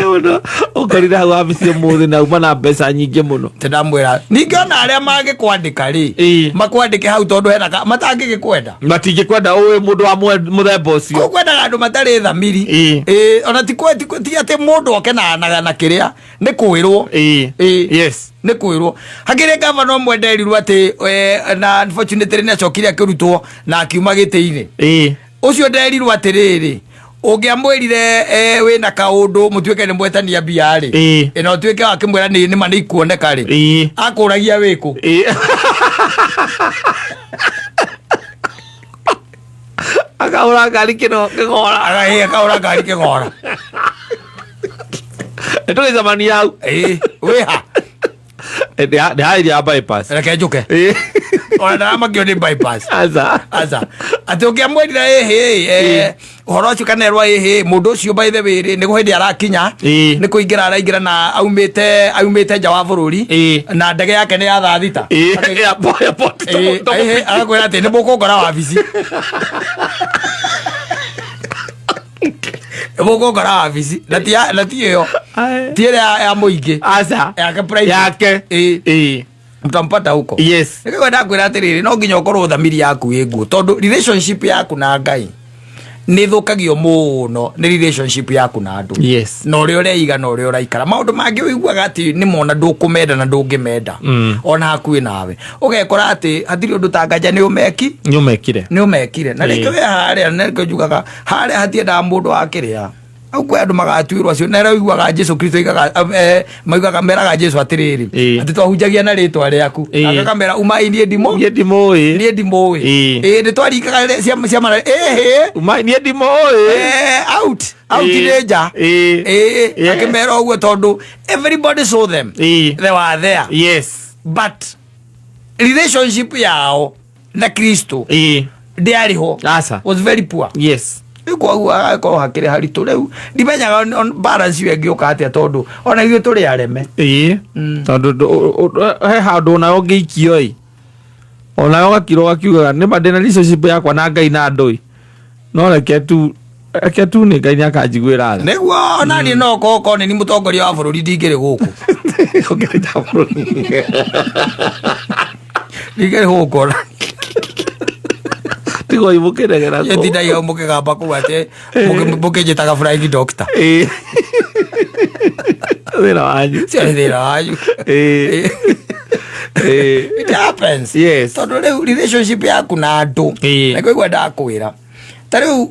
Mũno ũkorire hau wabici ũmũthĩ na uma na mbeca nyingĩ mũno. Tndamwĩra ningĩ ona arĩa mangĩkwandĩka rĩ, makwandĩke hau tondũ hena matangĩgĩkwenda. Matingĩkwenda ũĩ mũndũ wa mũthemba ũcio. Kwendaga andũ matarĩ thamiri. Ĩĩ, ona ti atĩ mũndũ oke na kĩrĩa nĩ kwĩrwo. Ĩĩ. Nĩ kwĩrwo hakĩrĩ gavana ũmwe nderirwo atĩ na unfortunately nĩ acokire akĩrutwo na akiuma gĩtĩ-inĩ. Ũcio nderirwo atĩrĩrĩ, ũngĩamwĩrire wĩna kaũndũ mũtuĩke nĩ mwetania mbia rĩ, na ũtuĩke wakĩmwĩra nĩ nĩma nĩ ikuoneka rĩ, akũragia wĩkũ. Akahũra ngari kĩno kĩgora. Akahũra ngari kĩgora. Nĩtũgĩcemania hau. Ĩĩ, wĩha? Ndĩ harĩa ya bypass. Reke njũke. Ona ndaramakio nĩ bypass. Aca. Aca, atĩ ũngĩamwĩrire ĩhĩ ũhoro ũcio kana erwo ĩhĩ mũndũ ũcio by the way rĩ, nĩ hĩndĩ arakinya, nĩ kũingĩra araingĩra na aumĩte nja wa bũrũri na ndege yake nĩ ya thaa 6. Airport. Ĩhĩ, agakwĩra atĩ nĩ mũkũngora wabici, nĩ mũkũngora wabici, na ti ĩyo, ti ĩrĩa ya mũingĩ. Aca. Yake private. Yake. Mtampata huko. Nĩkĩo ndakwĩra atĩrĩrĩ, no nginya ũkorwo thamiri yaku ĩ nguo, tondũ relationship yaku na Ngai nĩ ĩthũkagio mũno nĩ relationship yaku na andũ na ũrĩa ũreiga na ũrĩa ũraikara. Maũndũ mangĩ ũiguaga atĩ nĩ mona ndũkũmenda na ndũngĩmenda ona hakuhĩ nawe, ũgekora atĩ hatirĩ ũndũ tanganja nĩ ũmeki. Nĩ ũmekire. Nĩ ũmekire, na rĩngĩ we harĩa nĩkĩo njugaga harĩa hatiendaga mũndũ wa kĩrĩa au kwĩ andũ magatuĩrwo acio, na rĩu ũiguaga Jesu Kristo oigaga maugaga meraga Jesu atĩrĩrĩ, atĩ twahunjagia na rĩtwa rĩaku. Akakamera, "Umai, niĩ ndimũ Niĩ ndimũĩ. Niĩ ndimũĩ." Ĩĩ, nĩ twaringaga ciama ĩhĩ. Umai, niĩ ndimũĩ. Out, out, nĩ nja. Ĩĩ. Akĩmera ũguo tondũ everybody saw them. They were there. But relationship yao na Kristo ndĩarĩ ho. Aca. Was very poor. Rĩu koguo hagakorwo hakĩrĩ haritũ. Rĩu ndimenyaga balance ĩyo ĩngĩũka atĩa, tondũ ona ithuĩ tũrĩ areme. Ĩĩ, tondũ he handũ onawe ũngĩikio ĩ, onawe ũgakira ũgakiugaga nĩma ndĩna relationship yakwa na Ngai na andũ ĩ, no reke tu nĩ Ngai nĩ akanjiguĩra tha. Nĩguo ona niĩ no korwo nĩ ni mũtongoria wa bũrũri, ndingĩrĩ gũkũ. Ũngĩrĩ bũrũri. Ndingĩrĩ gũkũ ona. Tiga imũkĩregera kũu. Tindagia mũkĩgamba kũu atĩ mũkĩnjĩtaga flying doctor. Ĩĩ. Wĩra wanyu. Cio nĩ thĩna wanyu. Ĩĩ. It happens. Tondũ rĩu relationship yaku na andũ, na kũigua ndakwĩra ta rĩu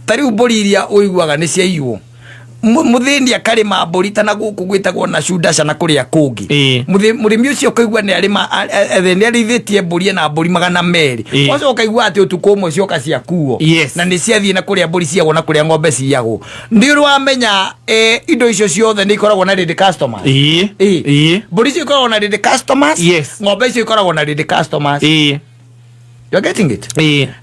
ta rĩu mbũri iria ũiguaga nĩ ciaiywo, mũthĩni akarĩma mbũri ta na gũkũ gwĩtagwo na cundaca na kũrĩa kũngĩ. Mũrĩmi ũcio ũkaigua nĩ arĩma nĩ arĩithĩtie mbũri ena mbũri 200. Ũcoka ũkaigua atĩ ũtukũ ũmwe cioka ciakuo. Na nĩ ciathiĩ na kũrĩa mbũri ciagwo na kũrĩa ng'ombe ciagwo. Nĩ ũrĩ wamenya indo icio ciothe nĩ ikoragwo na ready customers. Mbũri icio ikoragwo na ready customers. Ng'ombe icio ikoragwo na ready customers. You are getting it?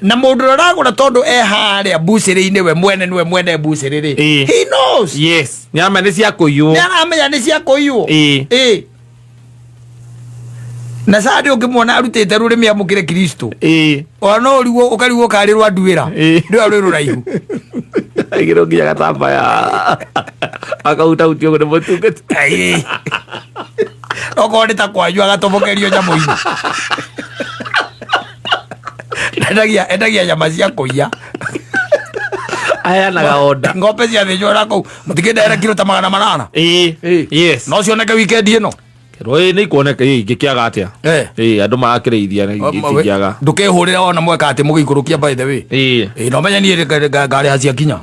Na mũndũ ũrĩa ũragũra, tondũ e harĩa mbucĩrĩ-inĩ, we mwene nĩwe mwene mbucĩrĩ rĩ, he knows. Yes, nyama nĩ cia kũiywo. Nĩ aramenya nĩ cia kũiywo. Na sande ũngĩmuona arutĩte rũrĩmĩ amũkĩre Kristo, ona no ũrigwo, ũkarigwo karĩ rwa nduĩra. Nduĩra rwĩ rũraihu. Aigĩrwo nginya gatambaya akahutahutio nĩ mũtungati. Okorwo nĩ ta kwanyu agatobokerio nyamũ-inĩ. Endagia nyama cia kũiya. Aheanaga order. Ng'ombe ciathĩnjwo na kũu mũtikĩndehera kiro ta 800. No cioneke weekend ĩno. Kerwo ĩ nĩ ikuoneka, ĩ ingĩkĩaga atĩa? Ĩ andũ marakĩrĩithia nĩ itingĩaga. Ndũkĩhũrĩre ona mweka atĩ mũgĩikũrũkia, by the way. Ĩ no menye niĩ ngarĩha ciakinya.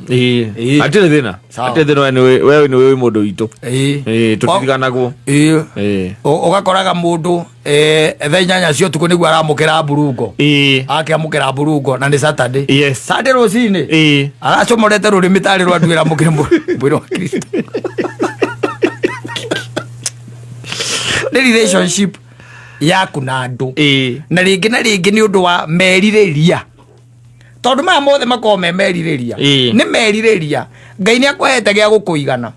Hatirĩ thĩna. Sawa. Hatirĩ thĩna, we nĩ wĩ mũndũ witũ. Tũtiriganagwo. Ũgakoraga mũndũ thaa 8 cia ũtukũ nĩguo aramũkĩra mburungo. Akĩamũkĩra mburungo na nĩ Saturday. Sunday rũcinĩ aracomorete rũrĩmĩ tarĩ rwa nduĩra amũkĩre mwĩrĩ wa Kristo. Nĩ relationship yaku na andũ. Na rĩngĩ na rĩngĩ nĩ ũndũ wa merirĩria, tondũ maya mothe makoragwo me merirĩria. Nĩ merirĩria. Ngai nĩ akũhete gĩa gũkũigana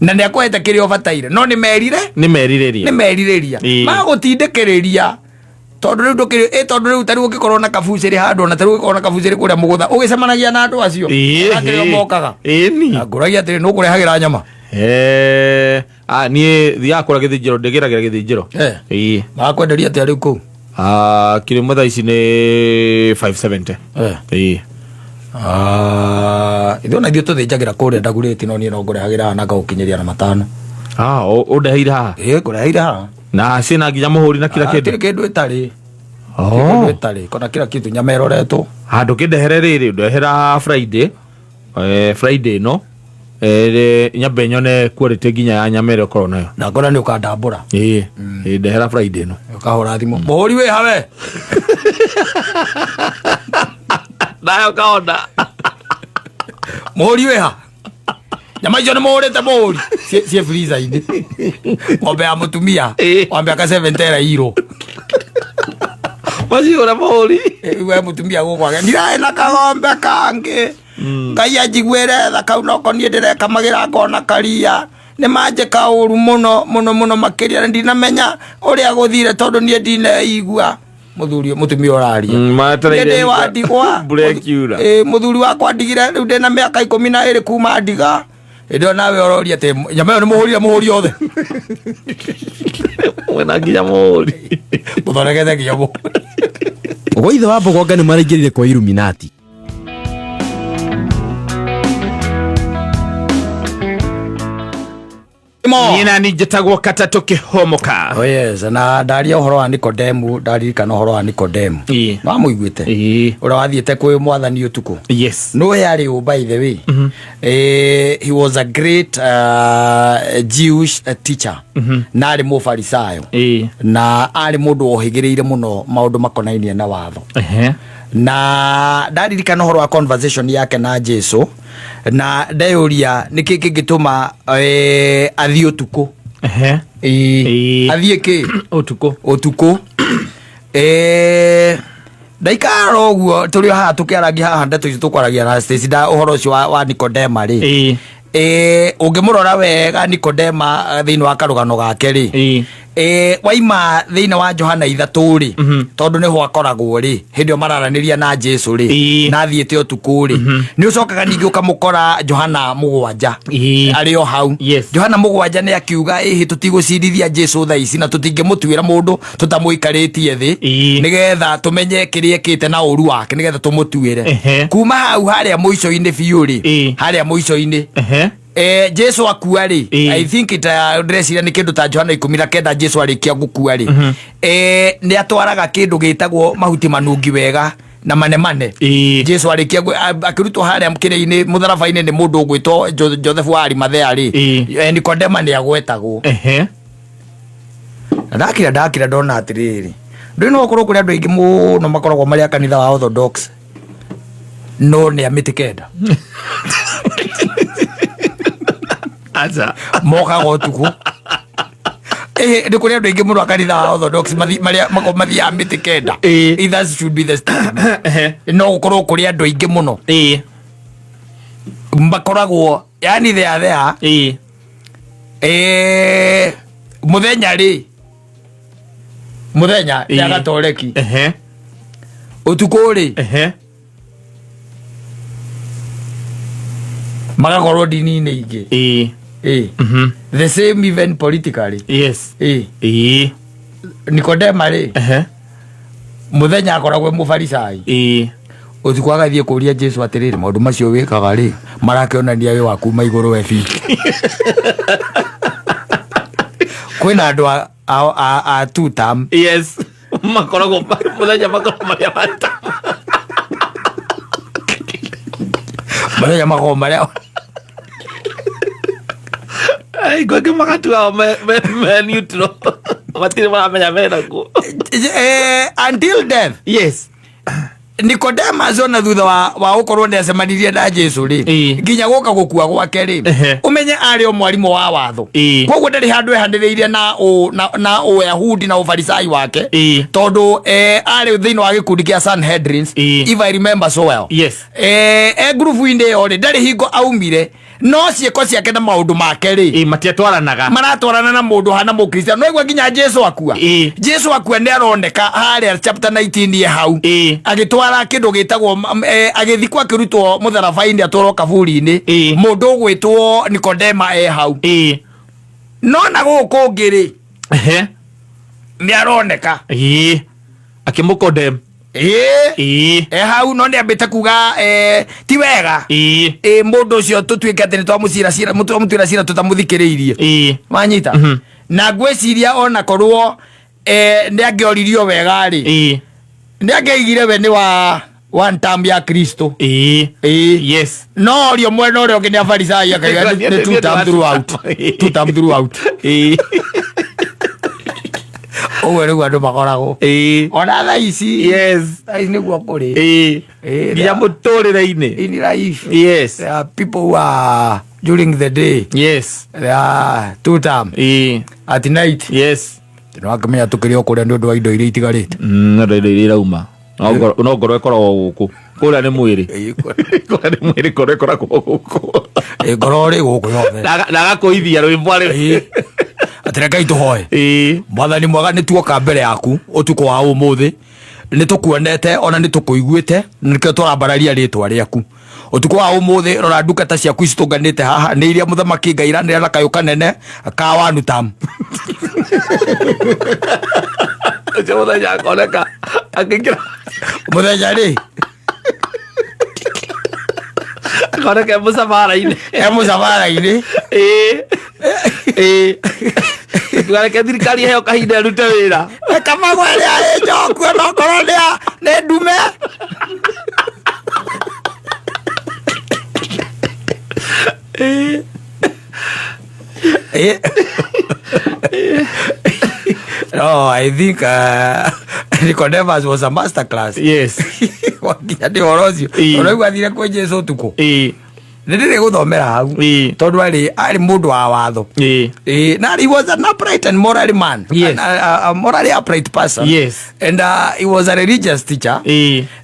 na nĩ akũhete kĩrĩa ũbataire, no nĩ merire Nĩ merirĩria. Nĩ merirĩria magũtindĩkĩrĩria, tondũ rĩu ndũkĩrĩ tondũ rĩu tarĩu ũngĩkorwo na kabucĩrĩ handũ, ona tarĩu ũngĩkorwo na kabucĩrĩ kũrĩa mũgũtha, ũgĩcemanagia na andũ acio kĩrĩa mokaga. Ĩni. Na ngũragia atĩrĩ, nũkũrehagĩra nyama? Niĩ thiaga kũrĩa gĩthĩnjĩro, ndĩgĩragĩra gĩthĩnjĩro. Magakwenderia atĩa rĩu kũu? Ah, kilo ĩmwe thaa ici nĩ 570. Ah, ithuĩ ona ithuĩ tũthĩnjagĩra kũrĩa ndagurĩti, no niĩ no ngũrehagĩra haha na ngagũkinyĩria na 5. Ah, ũndeheire haha? Ĩ, ngũreheire haha. Na ciĩna nginya mũhũri na kila Ah, kĩndũ? Gũtirĩ kĩndũ ĩtarĩ. Kĩndũ ĩtarĩ kona kila kitu, nyama ĩroretwo. Handũ kĩndehere rĩrĩ, ndehera Friday, Friday ĩno, nyambe nyone quality nginya ya nyama ĩrĩa ũkorwo nayo. Na ngona nĩ ũkandambũra. Ĩĩ, ndehera Friday ĩno. Ũkahũra thimũ, mũhũri wĩ hawe? Nayo kaona. Mũhũri wĩ ha? Nyama icio nĩ mũhũrĩte mũhũri ciĩ freezer-inĩ, ng'ombe ya mũtumia wa mĩaka 70 ĩrairwo. Maciũra mũhũri. We mũtumia gũkwage ndirarĩ na kagombe kangĩ, Ngai anjiguĩre tha, kau noko niĩ ndĩrekamagĩra ngona karia nĩ manjĩka ũru mũno mũno mũno makĩria, na ndinamenya ũrĩa gũthire tondũ niĩ ndineigua. Mũthuri mũtumia ũraria. Maetereire Niĩ ndĩ wa ndigwa. Mbura ĩkiura. Mũthuri wakwa ndigire rĩu ndĩna mĩaka 12 kuma ndiga. Hĩndĩ ĩyo nawe ũroria atĩ nyama ĩyo nĩ mũhũrire mũhũri othe. Mwena nginya mũhũri. Mũthondekete nginya mũhũri. Gwa ithe wa Mbogonga nĩ maraingĩrire kwa Illuminati. Niĩ nani njĩtagwo Katatũ Kĩhomoka. Oh yes, na ndaria ũhoro wa Nikodemu, ndaririkana ũhoro wa Nikodemu. Wamũiguĩte? Ũrĩa wathiĩte kwĩ mwathani ũtukũ. No yarĩ ũ, by the way? He was a great Jewish teacher na arĩ mũfarisayo na arĩ mũndũ wohĩgĩrĩire mũno maũndũ makonainie na watho. Na ndaririkana ũhoro wa conversation yake na Jesu, na ndeyũria nĩkĩ kĩngĩtũma athiĩ ũtukũ. Athiĩ kĩ? Ũtukũ. Ũtukũ. Ndaikara ũguo tũrĩ o haha tũkĩaragia haha, ndeto icio tũkwaragia na Stacy nda ũhoro ũcio wa Nikodema rĩ, ũngĩmũrora wega Nikodema, thĩinĩ wa karũgano gake rĩ, waima thĩinĩ wa Johana 3 rĩ, tondũ nĩho akoragwo rĩ, hĩndĩ ĩyo mararanĩria na Jesu rĩ, na athiĩte ũtukũ rĩ, nĩ ũcokaga ningĩ ũkamũkora Johana 7 arĩ o hau. Johana 7 nĩ akiuga ĩhĩ tũtigũcirithia Jesu thaa ici na tũtingĩmũtuĩra mũndũ tũtamũikarĩtie thĩ, nĩgetha tũmenye kĩrĩa ekĩte na ũru wake nĩgetha tũmũtuĩre. Kuma hau harĩa mũico-inĩ biũ rĩ, harĩa mũico-inĩ. Jesu akua rĩ, I think ndĩreciria nĩ kĩndũ ta Johana 19, Jesu arĩkia gũkua rĩ, nĩ atwaraga kĩndũ gĩtagwo mahuti manungi wega na manemane. Jesu arĩkia akĩrutwo harĩa kĩrĩa-inĩ mũtharaba-inĩ nĩ mũndũ ũgwĩtwo Joseph wa Arimathea rĩ, Nikodema nĩ agwetagwo. Na ndakira ndona atĩrĩrĩ, ndũĩ no gũkorwo kũrĩ andũ aingĩ mũno makoragwo marĩ a kanitha wa Orthodox no nĩ a mĩtĩ kenda. Aca. Mokaga ũtukũ. Nĩ kũrĩ andũ aingĩ mũno a kanitha wa Orthodox marĩa mathiaga mĩtĩ kenda. That should be the statement. No gũkorwo kũrĩ andũ aingĩ mũno makoragwo, yani they are there. Mũthenya rĩ, mũthenya nĩ agatoreki, ũtukũ rĩ, magakorwo ndini-inĩ ingĩ. The same even politically. Nikodema rĩ, mũthenya akoragwo e mũfarisai, ũtukũ agathiĩ kũria Jesu atĩrĩrĩ, maũndũ macio wĩkaga rĩ, marakĩonania wĩ wa kuma igũrũ we biũ? Kwĩna andũ a two term. Yes, makoragwo mũthenya makoragwo marĩa mata. Mũthenya makoragwo marĩa. Ai, gwake magatua me neutral, matirĩ maramenya mena kũ. Until death. Nicodemus ona thutha wa gũkorwo nĩ acemanirie na Jesu rĩ, nginya gũka gũkua gwake rĩ, ũmenye arĩ o mwarimũ wa watho. Koguo ndarĩ handũ ehanĩrĩirie na ũyahudi na ũfarisai wake, tondũ arĩ thĩinĩ wa gĩkundi kĩa Sanhedrins, if I remember so well. E ngurubu-inĩ ĩyo rĩ, ndarĩ hingo aumire, no ciĩko ciake na maũndũ make rĩ, Matiatwaranaga. Maratwarana na mũndũ hana mũkristiano. No igua nginya Jesu akua, Jesu akua nĩ aroneka harĩa chapter 19 ye hau, agĩtwara kĩndũ gĩtagwo agĩthikwo, akĩrutwo mũtharaba-inĩ, atwarwo kaburi-inĩ, mũndũ ũgwĩtwo Nikodema e hau. No na gũkũ kũngĩ rĩ, nĩ aroneka. Akĩmũkondem. E hau, no nĩ ambĩte kuga ti wega mũndũ ũcio tũtuĩke atĩ nĩ twamũcira cira, twamũtuĩra cira tũtamũthikĩrĩirie. Wanyita? Na ngwĩciria ona korwo nĩ angĩoririo wega rĩ, nĩ angĩaigire we nĩ wa one term ya Kristo. No orio mwena ũrĩa ũngĩ nĩ afarisai, akaiga nĩ two term throughout, two term throughout. Ũguo nĩguo andũ makoragwo ona thaa ici. Thaa ici nĩguo kũrĩ. Nginya mũtũrĩre-inĩ. In life, there are people who are during the day, they are two term, at night, nĩ wakĩmenya tũkĩrĩ o kũrĩa nĩ ũndũ wa indo iria itigarĩte. No indo iria irauma no ngoro ĩkoragwo gũkũ, kũrĩa nĩ mwĩrĩ, kũrĩa nĩ mwĩrĩ, ngoro ĩkoragwo gũkũ. Ngoro rĩ gũkũ yothe. Na agakũithia rwĩmbo arĩ. Atĩ reke tũhoe. Mwathani mwega, nĩ tuoka mbere yaku ũtukũ wa ũmũthĩ, nĩ tũkuonete ona nĩ tũkũiguĩte, nĩkĩo tũrambararia rĩtwa rĩaku ũtukũ wa ũmũthĩ. Rora ndungata ciaku ici tũnganĩte haha, nĩ iria mũthamaki Ngai iranĩra na kayũ kanene ka wanu tam. Ũcio mũthenya akoneka akĩingĩra. Mũthenya rĩ, akoneka e mũcabara-inĩ. E mũcabara-inĩ. Ĩĩ, tugareke thirikari ĩheo kahinda ĩrute wĩra. Kamagwa ĩrĩa ĩ njoku onokorwo nĩ ndume. No, I think Nicodemus was a master class. Wakinya nĩ ũhoro ũcio. Ũraigua athire kwĩ Jesu ũtukũ. Nĩ ndĩrĩ gũthomera hau. Tondũ arĩ mũndũ wa watho. Na he was an upright and morally man. A morally upright person. And he was a religious teacher.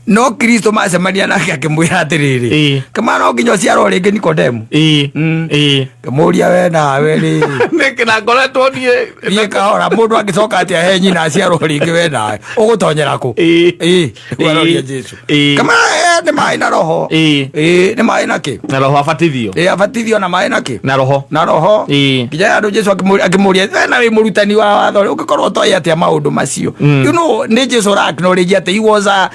No Kristo macemania nake akĩmwĩra atĩrĩrĩ, kĩmana no nginya ũciarwo rĩngĩ, Nikodemu. Kĩmũria we nawe rĩ. Nĩkĩ na ngoretwo niĩ. Niĩ kahora mũndũ angĩcoka atĩa he nyina aciarwo rĩngĩ, we nawe ũgũtonyera kũ? Aroria Jesu. Kama nĩ maĩ na roho. Nĩ maĩ na kĩ? Na roho, abatithio. Abatithio na maĩ na kĩ? Na roho. Na roho. Nginya andũ Jesu akĩmũria, we na wĩ mũrutani wa watho ũngĩkorwo ũtoĩ atĩa maũndũ macio? Nĩ Jesu ũra acknowledge atĩ he was a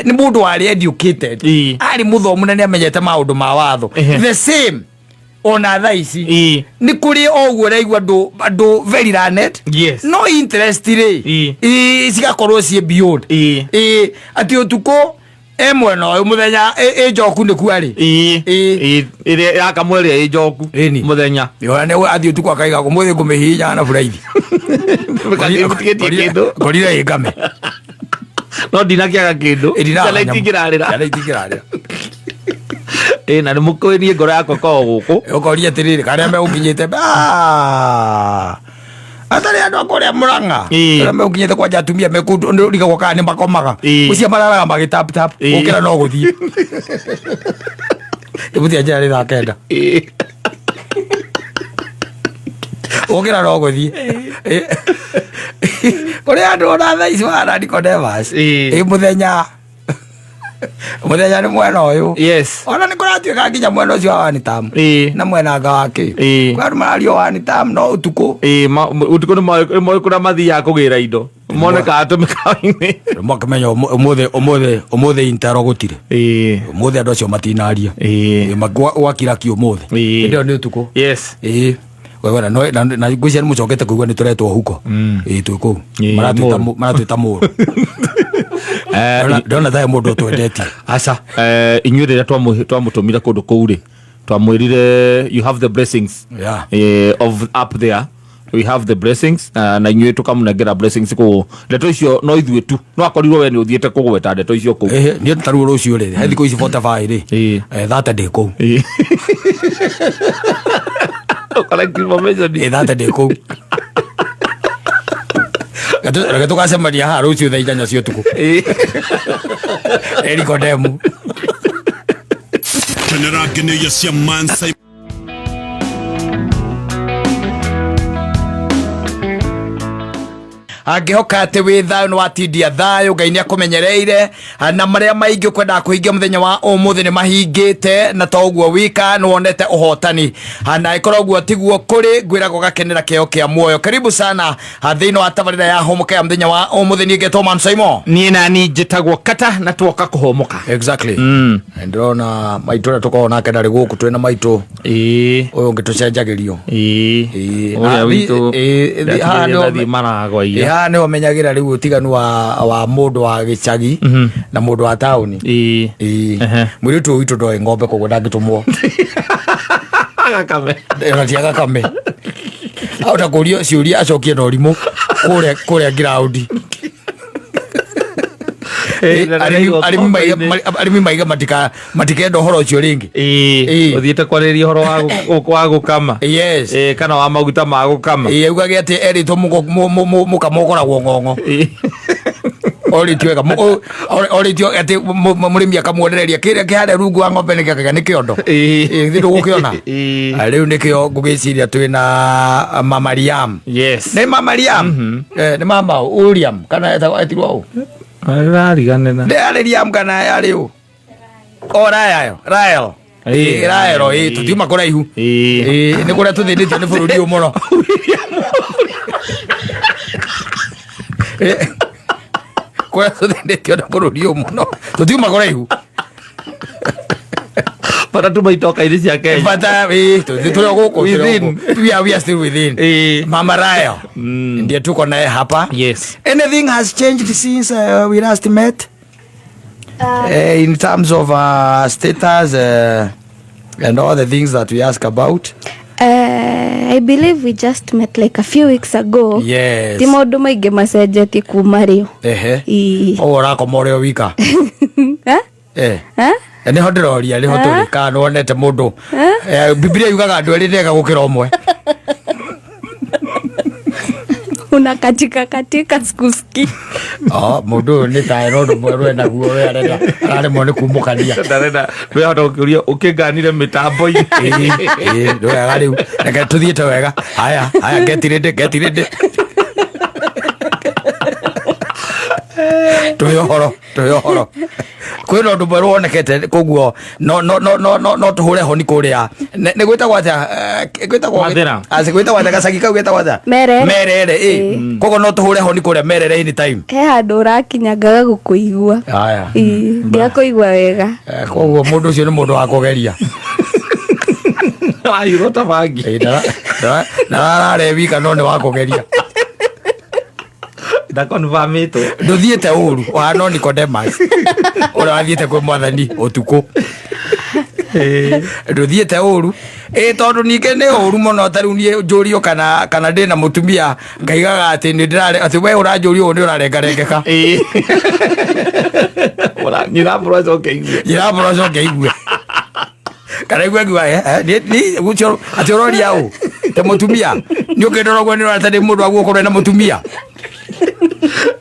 nĩ mũndũ warĩ educated, arĩ mũthomu na nĩ amenyete maũndũ ma watho. The same Ona thaa ici nĩ kũrĩ o ũguo ũraigua andũ very learned. No interest rĩ, cigakorwo ciĩ beyond. Atĩ ũtukũ e mwena ũyũ, mũthenya ĩ njoku nĩ kuarĩ. Ĩrĩa yakamwe ĩrĩa ĩ njoku. Ĩni. Mũthenya. Ona nĩ athiĩ ũtukũ akaiga ũmũthĩ ngũmĩhihinya na buraithi. Ĩtigĩtie kĩndũ. Ngorire ĩ ngame. No ndinakĩaga kĩndũ, ciana itingĩrarĩra. Ciana itingĩrarĩra. Ĩ, na nĩ mũkũĩ niĩ ngoro yakwa ĩkoragwo gũkũ. Ũkoria atĩrĩrĩ, karĩa megũkinyĩte, "Ah, atarĩ andũ a kũrĩa Mũrang'a arĩa megũkinyĩte kwanja atumia mekũrigagwo kana nĩ makomaga." Ũcio mararaga magĩ tap tap. Gũkĩra no gũthiĩ ĩbutia njĩra nĩ thaa 9. Gũkĩra no gũthiĩ kũrĩ andũ ona thaa ici wa Nicodemus. Ĩ mũthenya nĩ mwena ũyũ. Ona nĩ kũratuĩka nginya mwena ũcio wa wanitam na mwena anga wa kĩ. Kwĩ andũ mararia wanitam no ũtukũ. Ũtukũ nĩ moĩ kũrĩa mathiaga kũgĩra indo monekaga tũmĩkawa-inĩ. Makĩmenya ũmũthĩ intero gũtirĩ. Ũmũthĩ andũ acio matinaria. Gwakira ki ũmũthĩ. Hĩndĩ ĩyo nĩ ũtukũ. Ĩĩ. Wewe na ngwĩciria nĩ mũcokete kũigua nĩ tũretwo huko. Ĩĩ, twĩ kũu. Maratwĩta mũrũ. Maratwĩta mũrũ. Ndĩrona tae mũndũ ũtwendetie. Aca, inyuĩ rĩrĩa twamũtũmire kũndũ kũu rĩ, twamwĩrire you have the blessings of up there, we have the blessings, na inyuĩ tũkamũnengera blessings kũu. Ndeto icio no ithuĩ tu, no akorirwo we nĩ ũthiĩte kũgweta ndeto icio kũu. Niĩ ta rĩu rũciũ rĩ, he thikũ ici 45 rĩ, thate ndĩ kũu. Collect information. Thate ndĩ kũu. Reke tũgacemania haha rũciũ thaa 8 cia ũtukũ. Erikodemu. Kenera ngenĩria cia Mansa. Angĩhoka atĩ wĩ thayũ nĩ watindia thayũ, Ngai nĩ akũmenyereire na marĩa maingĩ ũkwendaga kũhingia mũthenya wa ũmũthĩ nĩ mahingĩte, na to ũguo wika nĩ wonete ũhotani. Na ĩkorwo ũguo tiguo kũrĩ, ngwĩraga ũgakenera kĩheo kĩa muoyo. Karibu sana thĩinĩ wa tabarĩra ya Hũmũka ya mũthenya wa ũmũthĩ. Niĩ ngetwo Man Saimo. Niĩ nani njĩtagwo Kata na twoka kũhũmũka. Exactly. Ndĩrona maitũ ũrĩa tũkoragwo nake ndarĩ gũkũ, twĩna maitũ ũyũ ũngĩ tũcenjagĩrio. Ũrĩa witũ Haha ndathiĩ maragwa Ĩĩ, ia. Haha nĩho menyagĩra rĩu ũtiganu wa mũndũ wa gĩcagi na mũndũ wa taũni. Mũirĩtu ũyũ witũ ndoĩ ng'ombe, koguo ndangĩtũmwo. Agakame. Ona ti agakame, ahota kũrio ciũria acokie na ũrimũ kũrĩa ngiraundi. Na ndĩraigua ng'ombe-inĩ. Arĩmi maiga matikenda ũhoro ũcio rĩngĩ. Ũthiĩte kwarĩria ũhoro wa gũkama. Kana wa maguta ma gũkama. Augage atĩ erĩtwo mũkamo ũkoragwo ng'ong'o. Orĩtio wega, orĩtio atĩ mũrĩmi akamuonereria kĩrĩa kĩharĩa rungu wa ng'ombe nĩ gĩakaga nĩ kĩondo. Githĩ ndũgũkĩona? Rĩu nĩkĩo ngũgĩciria twĩna Mama Liam. Nĩ Mama Liam? Nĩ mama ũ? William kana etagwo etirwo ũ? Rariganĩra. Nĩ yarĩ Liam kana yarĩ ũ? O Rael, Rael. Rael, tũtiuma kũraihu. Nĩ kũrĩa tũthĩnĩtio nĩ bũrũri ũyũ mũno. Kũrĩa tũthĩnĩtio nĩ bũrũri ũyũ mũno. Tũtiuma kũraihu. Bata tuma itoka-inĩ cia Kenya. Bata, tũrĩ o gũkũ, tũrĩ o Within. gũkũ. We are still within. Mama Rael. Ndiye tuko naye hapa. Anything has changed since we last met? In terms of status and all the things that we ask about? I believe we just met like a few weeks ago. Ti maũndũ maingĩ macenjetie kuma rĩo. Ũguo ũrakoma ũrĩ o wika? Eh? Eh? Nĩho ndĩroria, nĩho tũrĩ, kana nĩwonete mũndũ? Bibilia yugaga andũ erĩ nĩega gũkĩra ũmwe. Unakatika katika, sikusikii. Oh, mũndũ ũyũ nĩ tae no ũndũ mwerũ enaguo, we arenda araremwo nĩ kumũkania. Ndarenda ndwehota gũkĩũria ũkĩnganire mĩtambo-inĩ. Ĩĩ, nĩ wega rĩu, reke tũthiĩte wega. Haya haya, get ready, get ready. Tũhe ũhoro, tũhe ũhoro. Kwĩna ũndũ mwerũ wonekete, koguo no tũhũre honi kũrĩa nĩ gwĩtagwo atĩa? Gwĩtagwo Mathĩra. Aci, gwĩtagwo atĩa gacagi kau gwĩtagwo atĩa? Merere. Merere, ĩ. Koguo no tũhũre honi kũrĩa Merere anytime. He handũ ũrakinya ngaga gũkũigua. Haya. Ĩĩ, ndingakũigua wega. Koguo mũndũ ũcio nĩ mũndũ wa kũgeria. Arayurwo ta bangi. Ĩ, ndararare wika no nĩ wa kũgeria. Ndakonfirmĩtwo. Ndũthiĩte ũru, ũhana o Nicodemus ũrĩa wathiĩte kwĩ mwathani ũtukũ. Ndũthiĩte ũru, ĩ, tondũ ningĩ nĩ ũru mũno. Ta rĩu niĩ njũrio kana ndĩna mũtumia, ngaigaga atĩ nĩ ndĩrare, atĩ we ũranjũria ũũ nĩ ũrarengarengeka. Ĩĩ. Ora, nyina mbũrũ acoke igue. Njĩra mbũrũ acoke igue kana igue ngiuga gũcio atĩ ũroria ũ ta mũtumia nĩ ũkĩndora ũguo nĩ ũrona ta ndĩ mũndũ wa gũkorwo na mũtumia.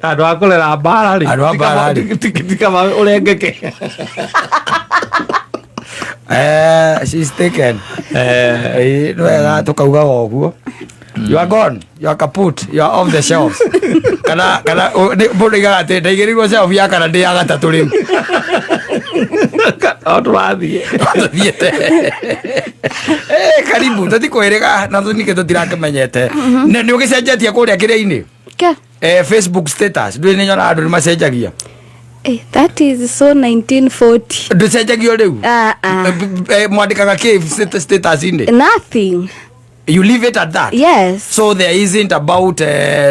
Andũ a kũrera mbara rĩ. Andũ a mbara rĩ. Tikama ũrengeke. She's taken. Nĩ wega tũkaugaga ũguo, you are gone, you are kaput, you are off the shelves. Kana mũndũ aigaga atĩ ndaigĩrĩirwo shelf ya kana ndĩ ya gatatũ rĩu. O tũrathiĩ. Tũthiĩte. Karibu, tũtikwĩrĩga na ningĩ tũtirakĩmenyete. Na nĩ ũgĩcenjetie kũrĩa kĩrĩa-inĩ? Ke. Facebook status, ndũĩ nĩ nyonaga andũ nĩ macenjagia. That is so 1940. Ndũcenjagio rĩu? Ah, ah. Mwandĩkaga kĩ status-inĩ? Nothing. You leave it at that? Yes. So there isn't about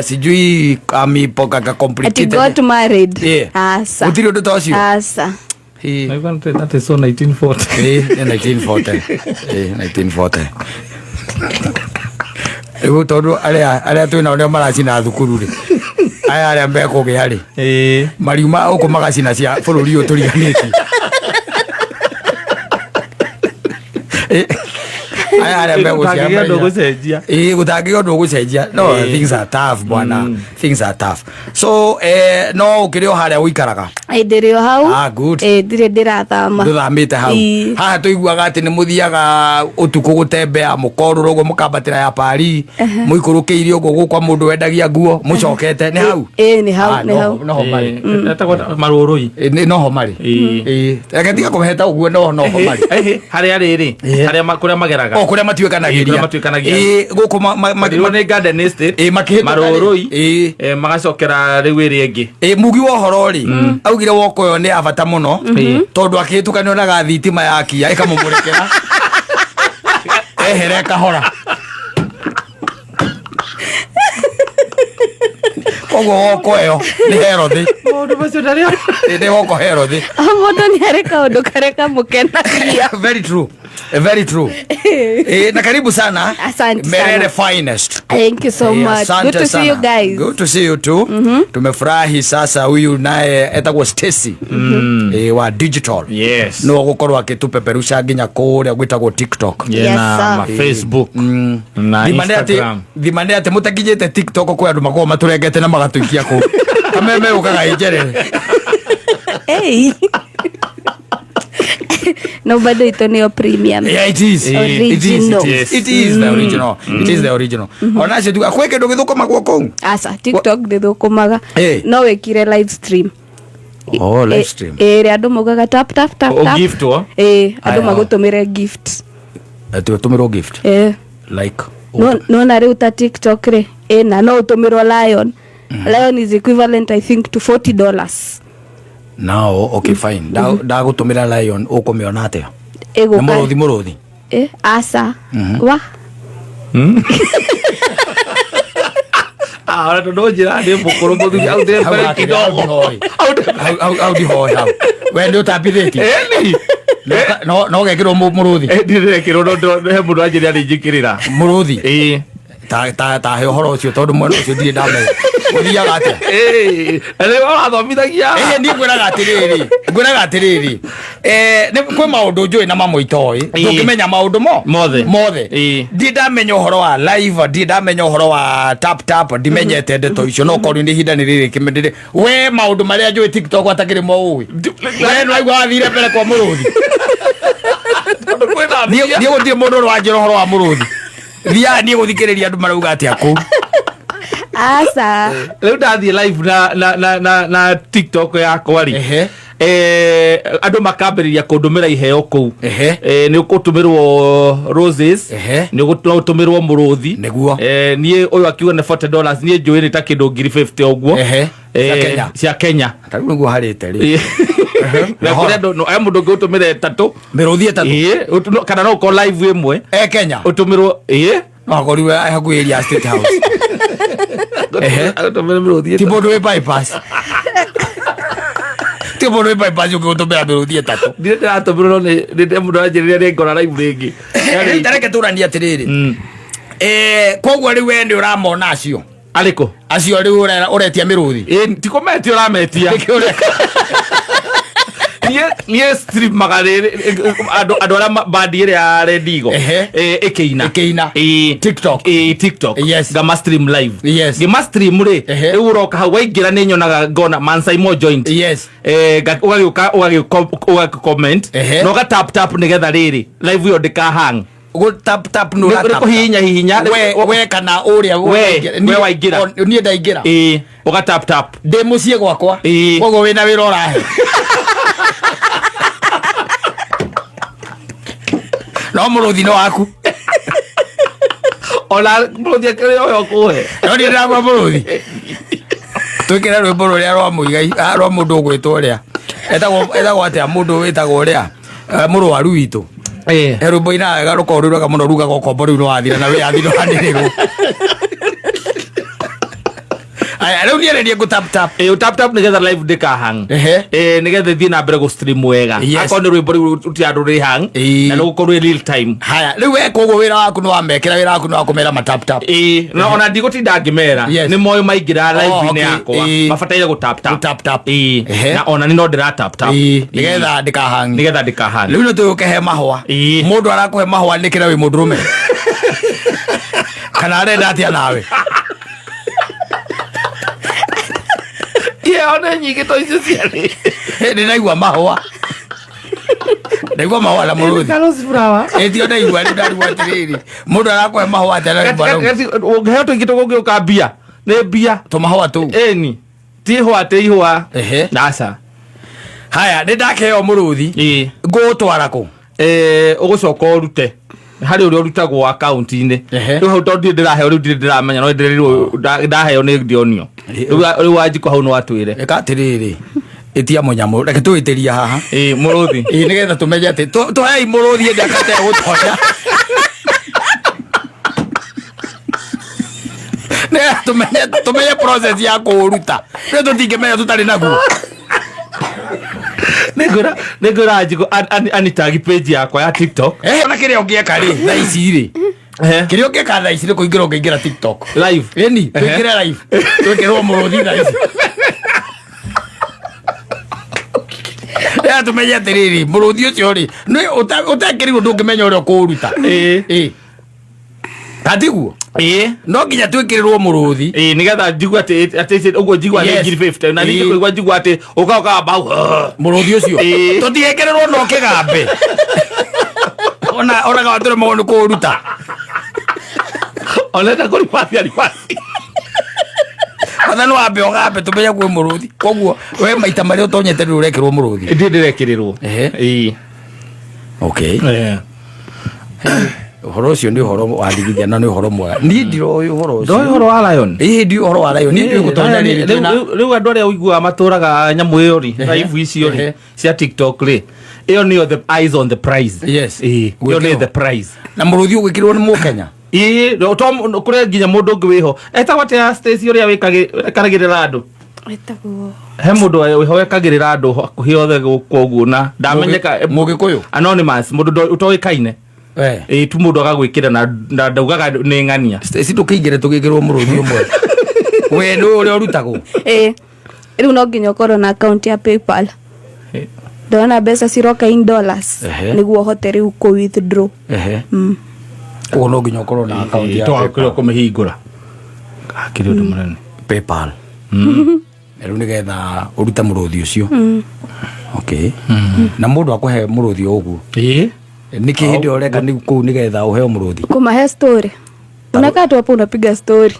sijui amipokaka Ati complicated. got married. Yeah. Asa. Gũtirĩ ũndũ ta ũcio? Asa. Naigua that is so 1940. Nĩ 1940. 1940 rĩu, tondũ arĩa twĩ nao nĩo maracina thukuru rĩ, aya arĩa mekũgĩa rĩ, mariuma gũkũ magacina cia bũrũri ũyũ tũriganĩtie. Aya arĩa megũciara Gũtangĩgĩa ũndũ ũgũcenjia. Ĩĩ, gũtangĩgĩa ũndũ ũgũcenjia. No things are tough, bwana, things are tough. So no ũkĩrĩ o harĩa ũikaraga? Ndĩrĩ o hau. Ah, good. Ndirĩ ndĩrathama. Ndũthamĩte hau? Ĩĩ. Haha tũiguaga atĩ nĩ mũthiaga ũtukũ gũtembea, mũkorũra ũguo, mũkambatĩra ya pari, mũikũrũkĩirie ũguo gũkwa mũndũ wendagia nguo, mũcokete nĩ hau? Ĩĩ, nĩ hau, Ah, nĩ hau. Noho marĩ. Etagwo marũrũi. Ĩ, nĩ noho marĩ. Ĩĩ. Ĩĩ. Reke tiga kũmeheta ũguo, no noho marĩ. Harĩa rĩrĩ, harĩa kũrĩa mageraga. O kũrĩa matuĩkanagĩria. Ĩĩ, kũrĩa matuĩkanagĩria. Ĩĩ, gũkũ Rĩu nĩ Garden Estate. Ĩĩ, makĩhĩtũka rĩ. Marũrũi. Ĩĩ. Magacokera rĩu ĩrĩa ĩngĩ. Ĩ, mugi wa ũhoro rĩ, augire woko ĩyo nĩ ya bata mũno, tondũ akĩhĩtũka nĩ onaga thitima yakia ĩkamũmũrĩkĩra ehere kahora. Koguo woko ĩyo nĩ herothĩ. Maũndũ macio ndarĩ. Nĩ woko herothĩ. O mũndũ nĩ arĩ kaũndũ karĩa kamũkenagia. Very true. Very true. Na karibu sana. Asante Merere sana. finest. Thank you so much. Asante Good to see you sana. guys. Good to see you too. Tumefurahi sasa huyu naye etagwo Stacy wa digital. Yes. No gũkorwo akĩtũpeperusha nginya kũrĩa gwĩtagwo TikTok. Yeah, Yes, na sir. ma Facebook na Thima nĩ atĩ Instagram. Thima nĩ atĩ mũtakinyĩte TikTok, kwĩ andũ makoragwo matũrengete na magatũikia kũu. Kameme ũkaga ĩnjerere. Hey. No bado ito nĩyo premium. Yeah, it is. It is. Original. It is. It is the original. It is the original. Ona cio tuga kwĩ kĩndũ gĩthũkũmagwo kũu. Aca, TikTok ndĩthũkũmaga. No wĩkire live stream. Oh, live stream. Ĩrĩa andũ maugaga tap tap tap O tap. gift o? Ĩ, andũ Aya. magũtũmĩre gift. Atĩ ũtũmĩrwo gift. Like No nona rĩu ta TikTok rĩ, ĩna no ũtũmĩrwo lion. Lion is equivalent, I think, to $40. Now, okay, fine. Ndagũtũmĩra lion, ũkũmĩona atĩa? Nĩ Ĩgũka. mũrũthi mũrũthi. Aca. Wa. Ah, ona tondũ njĩra ndĩ mũkũrũ mũthuri au ndĩ Hau mbere hakĩrĩ, kidogo. hau ndihoi. Hau ndihoi hau. We nĩ ũtambithĩtie? Ĩni. No gekĩrwo mũrũthi. Ndĩrekĩrwo no he mũndũ anjĩra nĩ njĩkĩrĩra. Mũrũthi. Ĩĩ. Ta he ũhoro ũcio, tondũ mwena ũcio ndirĩ ndamenya. Ũthiaga atĩa? Ĩĩ. Na nĩ ũrathomithagia. Ĩĩ, niĩ ngwĩraga atĩrĩrĩ, ngwĩraga atĩrĩrĩ, nĩ kwĩ maũndũ njũĩ na mamwe itoĩ. Ndũngĩmenya maũndũ mo Mothe. mothe. Ndirĩ ndamenya ũhoro wa live, ndirĩ ndamenya ũhoro wa tap tap, ndimenyete ndeto icio, no korwo nĩ ihinda nĩ rĩrĩ kĩmendere we maũndũ marĩa njũĩ TikTok atakĩrĩ mo ũĩ we nĩ waigua wathire mbere kwa mũrũthi. Tondũ kwĩna Niĩ gũtirĩ mũndũ ũrĩ wanjĩra ũhoro wa mũrũthi, thiaga niĩ gũthikĩrĩria andũ marauga atĩa kũu. Aca. Rĩu ndathiĩ live na TikTok yakwa rĩ, andũ makambĩrĩria kũndũmĩra iheo kũu. Nĩ ũgũtũmĩrwo roses, nĩ no ũtũmĩrwo mũrũthi. Niĩ ũyũ akiuga nĩ $40, niĩ njũĩ nĩ ta kĩndũ 50,000 ũguo. Cia Kenya. Cia Kenya. Ta rĩu nĩguo harĩte rĩ. Na kũrĩ andũ he mũndũ ũngĩ ũtũmĩre ĩtatũ. Mĩrũthi ĩtatũ. Ĩĩ, kana no ũkorwo live ĩmwe. E Kenya. Ũtũmĩrwo, ĩĩ. No akorirwe hakuhĩ area ya State House. Ũtũmĩre mĩrũthi Ti ĩtatũ. mũndũ wĩ bypass. Ti mũndũ wĩ bypass ũngĩgũtũmĩra mĩrũthi ĩtatũ. Ndirĩ ndĩratũmĩrwo, no nĩ mũndũ aranjĩrĩria nĩ ngora live rĩngĩ. Rĩu ta reke tũranie atĩrĩrĩ. Koguo rĩu we nĩ ũramona acio. Arĩkũ? Acio rĩu ũretia mĩrũthi. Ĩĩ, ti kũmetia ũrametia. Nĩkĩ ũreka? Niĩ streamaga rĩrĩ, andũ arĩa bandi ĩrĩa ya Red Eagle, ĩkĩina. Ĩkĩina. Ĩĩ. TikTok. Ĩĩ, TikTok. Ngama stream live. Ngĩma stream rĩ, rĩu ũroka hau waingĩra nĩ nyonaga ngona Mansaimo joint. Ũgagĩũka, ũgagĩ comment. Na ũga tap tap nĩgetha rĩrĩ live ĩyo ndĩkahang. Gũ tap tap nũ Nĩ ũra tap kũhihinya hihinya. We, we kana ũrĩa We, waingĩra. we waingĩra. Niĩ ndaingĩra. Ĩĩ, ũga tap tap. Ndĩ mũciĩ gwakwa. Ĩĩ. Koguo wĩna wĩra ũrahe. No mũrũthi nĩ waku. Ona mũrũthi akĩrĩ oyo kũhe. No niĩ ndĩragua mũrũthi. Twĩkĩre rwĩmbo rũrĩa rwa mũigai, rwa mũndũ ũgwĩtwo ũrĩa. Etagwo atĩa mũndũ wĩtagwo ũrĩa? Mũrwaru witũ. He rwĩmbo inaga rũkorwo rwĩ rwega mũno rugaga ũkombo rĩu nĩwathira na wĩyathi nĩwanĩrĩrwo. Aya, rĩu niĩ nĩ ngũ tap tap. Ĩĩ, tap tap nĩgetha live ndĩkahang. Nĩgetha ĩthiĩ na mbere gũ stream wega. Akorwo nĩ rwĩmbo rĩu rũtirĩ handũ rĩ hang, na nĩ gũkorwo rĩ real time. Haya, rĩu we koguo wĩra waku nĩ wamekĩra, wĩra waku nĩ wa kũmera ma tap tap. Ĩĩ, na ona ndigũtinda ngĩmera. Nĩ moĩ maingĩra live-inĩ yakwa. Mabataire gũ tap tap. Gũ tap tap. Ĩĩ. Na ona nĩ no ndĩra tap tap. Nĩgetha ndĩkahang. Nĩgetha ndĩkahang. Rĩu nĩ tũgũke he mahũa. Mũndũ arakũhe mahũa nĩkĩra wĩ mũndũrũme. Kana arenda atĩa nawe? Iheo nĩ nyingĩ to icio ciarĩ. Nĩ ndaigua mahũa. Ndaigua mahũa na mũrũthi. Carlos Flower. Ĩ, tio ndaigua, rĩu ndarigwo atĩrĩrĩ. Mũndũ arakũhe mahũa atĩa na rwĩmbo rũu? Ũngĩheo tũingĩ tũgũgĩũka mbia. Nĩ mbia. Tũmahũa tũu. Ĩni. Ti ihũa, ti ihũa. Aca. Haya, nĩ ndakĩheo mũrũthi. Ngũũtwara kũ? Ũgũcoka ũrute. Harĩ ũrĩa ũrutagwo akaunti-inĩ. Rĩu hau tondũ ndirĩ ndĩraheo, rĩu ndirĩ ndĩramenya, no ndĩrerirwo ndaheo nĩ ndionio. Rĩu Wanjikũ hau no atwĩre. Ĩka atĩrĩrĩ, ĩtia mũnyamũ, reke tũwĩtĩrie haha. Ĩĩ, mũrũthi. Ĩĩ, nĩgetha tũmenye atĩ, tũhei mũrũthi ĩndĩ akate gũtonya. Nĩgetha tũmenye process ya kũũruta. Rĩu tũtingĩmenya tũtarĩ naguo. Nĩngwĩra Wanjikũ anitagi page yakwa ya TikTok. Ona kĩrĩa ũngĩeka rĩ, thaa ici rĩ. Kĩrĩa ũngĩka thaa ici nĩ kũingĩra ũngĩingĩra TikTok. Live. Ĩni, tũingĩre live. Twĩkĩrwo mũrũthi thaa ici. Rĩrĩa tũmenye atĩrĩrĩ, mũrũthi ũcio rĩ, nĩ ũtekĩrirwo ndũngĩmenya ũrĩa ũkũũruta. Ĩĩ. Katiguo? Ĩĩ. No nginya twĩkĩrĩrwo mũrũthi. Ĩĩ, nĩgetha njigue atĩ ũguo njigua nĩ 50,000, na ningĩ kũigua njigua atĩ ũka ũkamba hau. Mũrũthi ũcio. Ĩĩ. Tũtigekĩrĩrwo no kĩgambe. Ona kaba tũremagwo nĩ kũũruta. Ona enda kũribathi aribathi. Batha no wambe ũgambe tũmenye kwĩ mũrũthi. Koguo we maita marĩa ũtonyete ndũrĩ ũrekĩrwo mũrũthi. Ndirĩ ndĩrekĩrĩrwo. Ĩĩ. Okay. Ũhoro ũcio nĩ ũhoro wa ndigithia na nĩ ũhoro mwega. Niĩ ndiroĩ ũhoro ũcio. Ndoĩ ũhoro wa lion. Ĩĩ, ndiũĩ ũhoro wa lion. Niĩ ndiũĩ gũtonya rĩrĩ twĩna Rĩu andũ arĩa ũiguaga matũraga nyamũ ĩyo rĩ, live icio rĩ, cia TikTok rĩ, ĩyo nĩyo the eyes on the prize. Yes. Ĩĩ, ĩyo nĩ the prize. Na mũrũthi ũgwĩkĩrwo nĩ Mũkenya? Ĩĩ, to kũrĩ nginya mũndũ ũngĩ wĩho. Etagwo atĩa Stacy ũrĩa wĩkaragĩrĩra andũ? Etagwo. He mũndũ wĩho wekagĩrĩra andũ hakuhĩ othe gũkũ ũguo na ndamenyeka. Mũgĩkũyũ? Anonymous, mũndũ ũtoĩkaine. Ĩĩ, tu mũndũ agagwĩkĩra na ndaugaga nĩ ng'ania. Stacy, ndũkĩingĩre tũgĩkĩrwo mũrũthi ũmwe. We nĩ ũrĩa ũrutagwo? Ĩĩ. Rĩu no nginya ũkorwo na account ya PayPal. Ndona mbeca ciroka in dollars. Nĩguo ũhote rĩu kũ withdraw. Koguo no nginya ũkorwo na account ya Ĩĩ, PayPal. twakĩrwo kũmĩhingũra. Akĩrĩ ũndũ mũnene. PayPal. Rĩu nĩgetha ũrute mũrũthi ũcio. Okay. Na mũndũ akũhe mũrũthi o ũguo? Ĩĩ. Nĩkĩ hĩndĩ ĩyo ũreka nĩ kũu nĩgetha ũheo mũrũthi? Kũmahe story. Unakaa tu hapo unapiga story.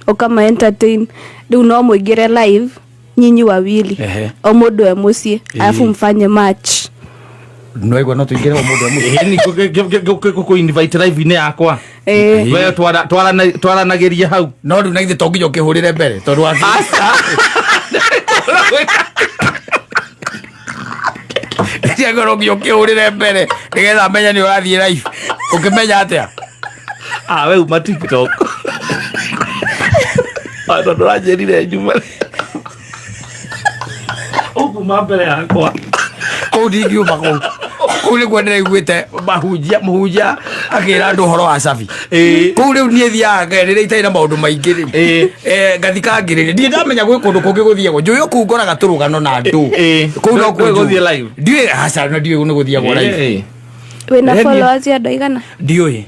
Ukama entertain. Rĩu no mũingĩre live nyinyi wawili. O mũndũ e mũciĩ, alafu mfanye match. No igua no tuingĩre o mũndũ e mũciĩ. Ĩni kũ invite live-inĩ yakwa. We twaranagĩria hau. No rĩu na ithe to nginya ũkĩhũrĩre mbere tondũ wa Tiago no nginya ũkĩhũrĩre mbere nĩgetha amenye nĩ ũrathiĩ live. Ũkĩmenya atĩa? Ah, we uma TikTok. Ah, tondũ ũranjĩrire nyuma. Ũkuma mbere yakwa. Kũu ndingiuma kũu. Kũu nĩkuo ndĩraiguĩte mahunjia mũhunjia akĩra andũ ũhoro wa cabi. Kũu rĩu niĩ thiaga rĩrĩa itarĩ na maũndũ maingĩ rĩ. Ngathikangĩrĩria. Ndirĩ ndamenya gwĩ kũndũ kũngĩ gũthiagwo. Njũĩ o kũu ngoraga tũrũgano na andũ. Kũu no Ndũĩ kuo gũthiĩ njũĩ. live? Ndiũĩ aca na ndiũĩ nĩ gũthiagwo live. Wĩna followers ya andũ aigana? Ndiũĩ.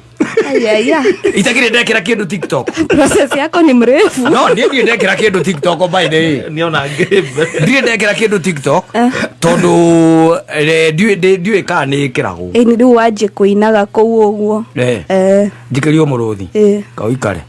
Ayaya. Itakĩrĩ ndekĩra kĩndũ TikTok. Process yako ni mrefu. No niĩ ndirĩ ndekĩra kĩndũ TikTok by the way. Nĩona ngĩmbe. Ndirĩ ndekĩra kĩndũ TikTok tondũ ndiũĩ kana nĩ ĩkĩragwo. Ĩni rĩu wanjie kũinaga kũu ũguo. Njikĩrio mũrũthi. Kaũikare.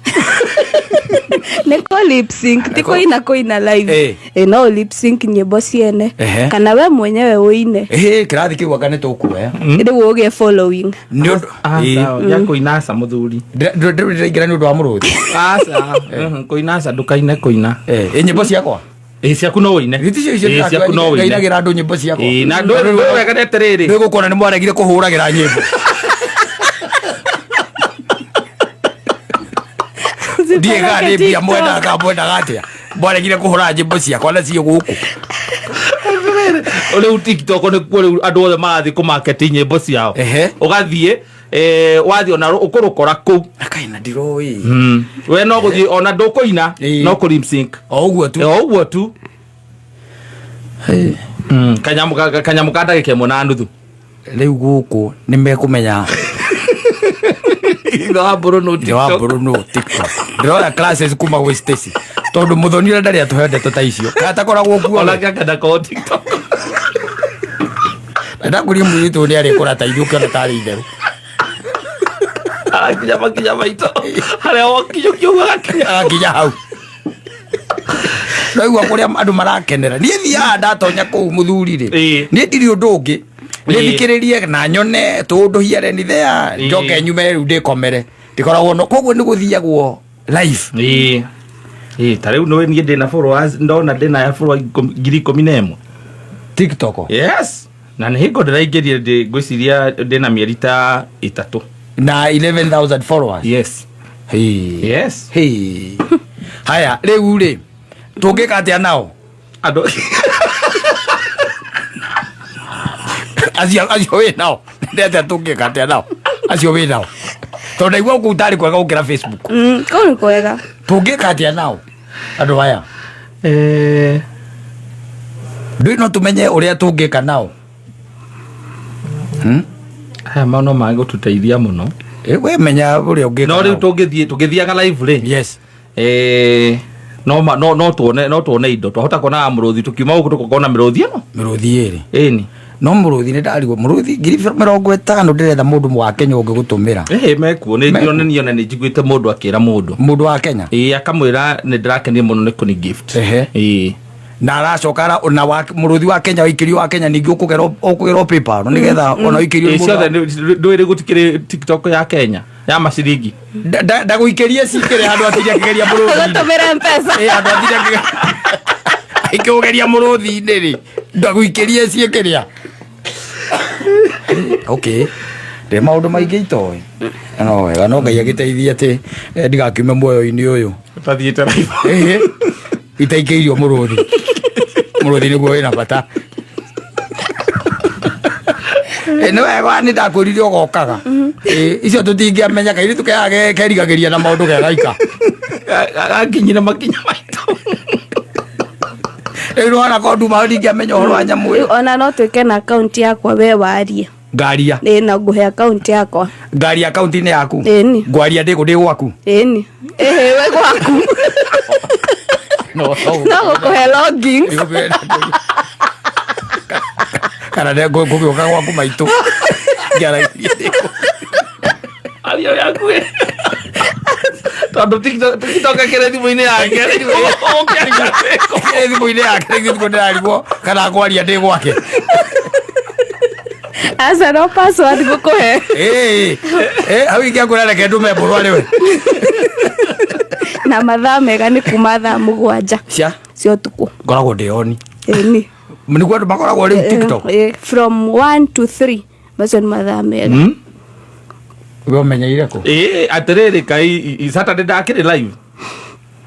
Nĩ kũ lip sync, ti kũina kũina live. No lip sync nyĩmbo ciene. Kana we mwenyewe ũine. Kĩrathi kĩu anga nĩ tũkuoya. Rĩu ũgĩe following. Nĩ ũndũ Aca, ya kũina aca mũthuri. Ndĩraingĩra nĩ ũndũ wa mũrũthi. Aca, kũina aca ndũkaine kũina. Ĩ nyĩmbo ciakwa? Ciaku no ũine. Githĩ ticio icio Ĩ, ciaku no ũine. Ngainagĩra andũ nyĩmbo ciakwa. Na ndũĩ wega nĩ atĩrĩrĩ. Ndũĩ gũkona nĩ mwaregire kũhũragĩra nyĩmbo. Ndiĩ kana nĩ mbia mwendaga mwendaga atĩa. Mwaregire kũhũra nyĩmbo ciakwa na ciĩ gũkũ. Rĩu TikTok nĩkuo rĩu andũ othe marathiĩ kũ market nyĩmbo ciao. Ũgathiĩ, wathiĩ ona ũkũrũkora kũu. Akaĩ na ndiroĩ. We no gũthiĩ ona ndũkũina, no kũ lip sync. O ũguo tu. O ũguo tu. Kanyamũ ka ndagĩka ĩmwe na nuthu. Rĩu gũkũ nĩ mekũmenya. Ithe wa mbũrũ nũ Ithe wa TikTok. mbũrũ nũ TikTok. Ndĩroya classes kuma gwĩ Stacy. Tondũ mũthoni ũrĩa ndarĩ atũhe ndeto ta icio. Kana atakoragwo kuo. Ona anga ndakorwo TikTok. Na ndakũria mũirĩtu ũyũ nĩ arĩkũra ta ithuĩ ũkĩona tarĩ itherũ. Arakinya makinya maitũ. Harĩa wokinyũkia ũguo agakinya. Agakinya hau. Ndaigua kũrĩa andũ marakenera. Niĩ thiaga ndatonya kũu mũthuri rĩ. Niĩ ndirĩ ũndũ ũngĩ. Nĩ thikĩrĩrie na nyone tũũndũ here and there. Njoke nyume rĩu ndĩkomere. Ndikoragwo no koguo nĩ gũthiagwo live. Ta rĩu nĩ niĩ ndĩna followers, ndona ndĩna ya followers ngiri ikũmi na ĩmwe. TikTok. Yes. Na nĩ hingo ndĩraingĩrire ngwĩciria ndĩna mĩeri ta ĩtatũ. Na 11,000 followers. Yes. Hey. Yes. Hey. Haya, rĩu rĩ, tũngĩka atĩa nao? Andũ Acio wĩ nao. Nĩ atĩa tũngĩka atĩa nao? Acio wĩ nao. Tondũ ndaigua kũu tarĩ kwega gũkĩra Facebook. Kũu nĩ kwega. Tũngĩka atĩa nao? Andũ aya. Ndũĩ no tũmenye ũrĩa tũngĩka nao. Aya maũndũ magũtũteithia mũno. We menya ũrĩa ũngĩka No rĩu nao. tũngĩthiaga live rĩ. Yes. No ma, no, no tuone, no tuone indo. Twahota kuona mũrũthi tukiuma gũkũ tũkona mĩrũthi ĩno. Mĩrũthi ĩrĩ. Ĩni. No mũrũthi nĩ ndarigwo mũrũthi ngiri mĩrongo ĩtano ndĩretha mũndũ wa Kenya ũngĩgũtũmĩra. Mekuo. Nĩ Mekuo. ndiona niĩ ona nĩ njiguĩte mũndũ akĩra mũndũ. Mũndũ wa Kenya? Akamwĩra nĩ ndĩrakenire mũno nĩ kũni gift. Na aracoka na mũrũthi wa Kenya waikĩrio wa Kenya ningĩ ũkũgerwo PayPal nĩgetha ona ũikĩrio mũndũ Ciothe wa- ndũĩ rĩu gũtikĩrĩ TikTok ya Kenya ya maciringi. Ndagũikĩrie cikĩrĩ handũ atinde akĩgeria mũrũthi-inĩ. Gũtũmĩra M-Pesa. Handũ atinde akĩgeria mũrũthi-inĩ rĩ, ndagũikĩrie ciĩkĩrĩa. Okay. Ndĩ maũndũ maingĩ itoĩ. No wega, no Ngai agĩteithie atĩ ndigakiume muoyo-inĩ ũyũ. Ũtathiĩte live. Itaikĩirio mũrũthi. Mũrũthi nĩguo wĩna bata. Nĩ wega nĩ ndakwĩrire ũgokaga. Icio tũtingĩamenya, kairĩtu kerigagĩria na maũndũ gegaika. Gakinyire makinya maitũ. Rĩu nĩwona korwo nduma ndingĩamenya ũhoro wa nyamũ ĩyo. Rĩu ona no twĩke na akaunti yakwa we warie. Ngaria. Ĩĩ, na ngũhe akaunti yakwa. Ngaria akaunti-inĩ yaku? Ĩni. Ngwaria ndĩ gwaku? Ĩni. Ĩhĩ, we gwaku. No, no. No gũkũhe logins. Kana nĩ ngũgĩũka gwaku maitũ. Ngĩaragia ndĩ gwaku. Ario yaku ĩ. Tondũ TikTok ĩkĩrĩ thimũ-inĩ yake. Ĩ thimũ-inĩ yake rĩngĩ thikũ ndĩrarigwo kana ngwaria ndĩ gwake. Aca, no password ngũkũhe. Ĩ, ĩ, hau ingĩakwĩra reke ndũme mbũrũ arĩ we. Na mathaa mega nĩ kuma thaa 7 cia cia ũtukũ. Ngoragwo ndĩ oni. Ĩni. Nĩguo andũ makoragwo rĩu TikTok. From 1 to 3, macio nĩ mathaa mega. We ũmenyeire kũ? Ĩ, atĩrĩrĩ, kai Saturday ndakĩrĩ live.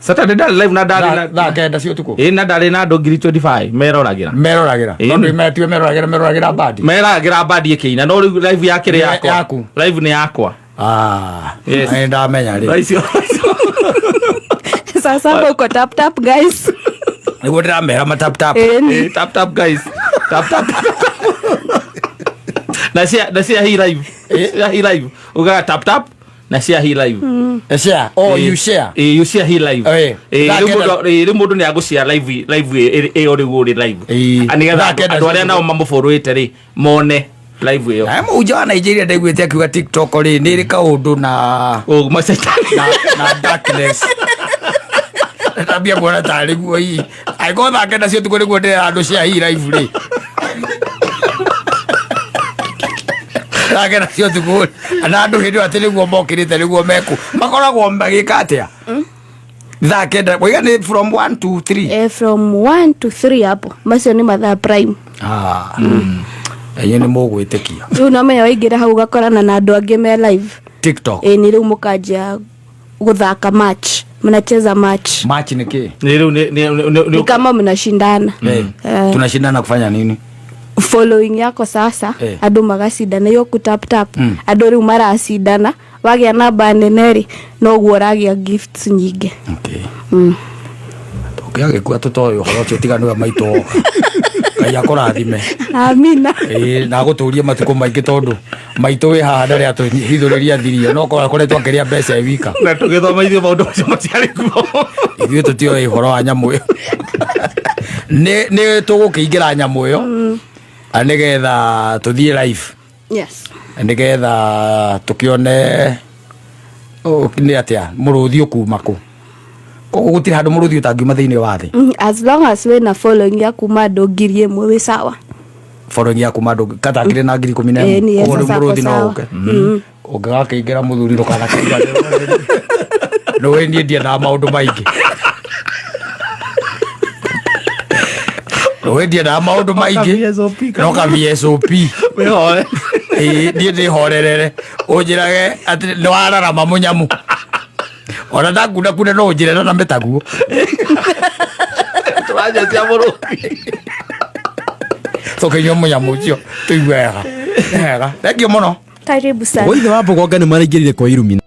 Saturday ndarĩ live na ndarĩ na Thaa 9 cia ũtukũ. Ĩ, na ndarĩ na andũ 25,000 meroragĩra. Meroragĩra. Ĩ. Tondũ metiwe meroragĩra bandi. Meroragĩra bandi ĩkĩina, no rĩu live yakĩrĩ yakwa. Yaku. Live nĩ yakwa. Ah, Yes. nĩ ndamenya rĩ. Thaa icio. Sasa uko tap tap, guys. Nĩguo ndĩramera ma tap tap. Ĩni. Eh, tap tap, guys, tap tap. Na share hii live, share hii live, ugaga tap tap na share hii live. Share. Oh, you share. Eh, you share hii live. Eh, Eh, thaa rĩu 9. rĩu mũndũ nĩ agũshare live ĩyo rĩu ũrĩ live. Eh, Ah, nĩgetha thaa 9 andũ arĩa nao mamũbũrũĩte rĩ mone live ĩyo. Na mũhunjia wa Nigeria ndaiguĩte akiuga TikTok rĩ nĩ ĩrĩ kaũndũ na Oh, macetani. na darkness. Ndambia kuona tarĩ guo hihi angĩkorwo thaa 9 cia ũtukũ nĩguo ndĩrera andũ cia hii live rĩ, 9 cia ũtukũ rĩ, na andũ hĩndĩ ĩyo atĩ nĩguo mokĩrĩte, nĩguo meku makoragwo magĩka atĩa thaa 9 waiga nĩ from 1 to 3? Eh, from 1 to 3 hapo, macio nĩ mathaa prime. Ah, inyuĩ nĩ mũgwĩtĩkia. Rĩu nomenya waingĩra hau ũgakorana na andũ angĩ me live. TikTok. Ĩ, nĩ rĩu mũkanjia gũthaka match, mnacheza match. Match nĩ kĩ? Nĩ rĩu Ni kama mnashindana. Eh, Eh. Tunashindana kufanya nini? Following yako sasa. Andũ magacindana iyo ku tap tap. Andũ rĩu maracindana, wagĩa namba nene rĩ, noguo ũragĩa gifts nyingĩ. Okay. Tũngĩagĩkua tũtoĩ ũhoro ũcio, tiga nĩwe maitũ woka. Ngai akũrathime. Amina. Ĩĩ, na agũtũrie matukũ maingĩ, tondũ maitũ wĩ haha ndarĩ atũhithũrĩria thirio, no korwo akoretwo akĩrĩa mbeca e wika. Na tũgĩthoma ithuĩ maũndũ macio matiarĩ kuo. Ithuĩ tũtioĩ ũhoro wa nyamũ ĩyo. Nĩ tũgũkĩingĩra nyamũ ĩyo na nĩgetha tũthiĩ live, nĩgetha tũkĩone nĩ atĩa mũrũthi ũkuma kũ. Koguo gũtirĩ handũ mũrũthi ũtangiuma thĩinĩ wa thĩ? As long as wĩna following ya kuma andũ 1,000, wĩ sawa. Following ya kuma andũ kata ngiri na ngiri 10 na Ĩĩ, ĩmwe. nĩ Koguo rĩu sasa mũrũthi ako no sawa. ũke. Ũngĩgakĩingĩra mũthuri ndũkanakĩingĩra, nĩũĩ niĩ ndiendaga maũndũ maingĩ, nĩũĩ ndiendaga maũndũ maingĩ. VSOP. No ka VSOP. Wĩhoe. Ĩĩ, niĩ ndĩhorerere, ũnjĩrage atĩ nĩ wararama mũnyamu, ona ndakunda kunda no ũnjĩre na mĩtaguo. Tũranyua cia mũrũthi. Tũkĩnyua mũnyamũ ũcio tũigue wega. Nĩ wega, thengiũ mũno. Karibu sana. Woithe wa Mbogonga nĩ maraingĩrire kwa Illuminati.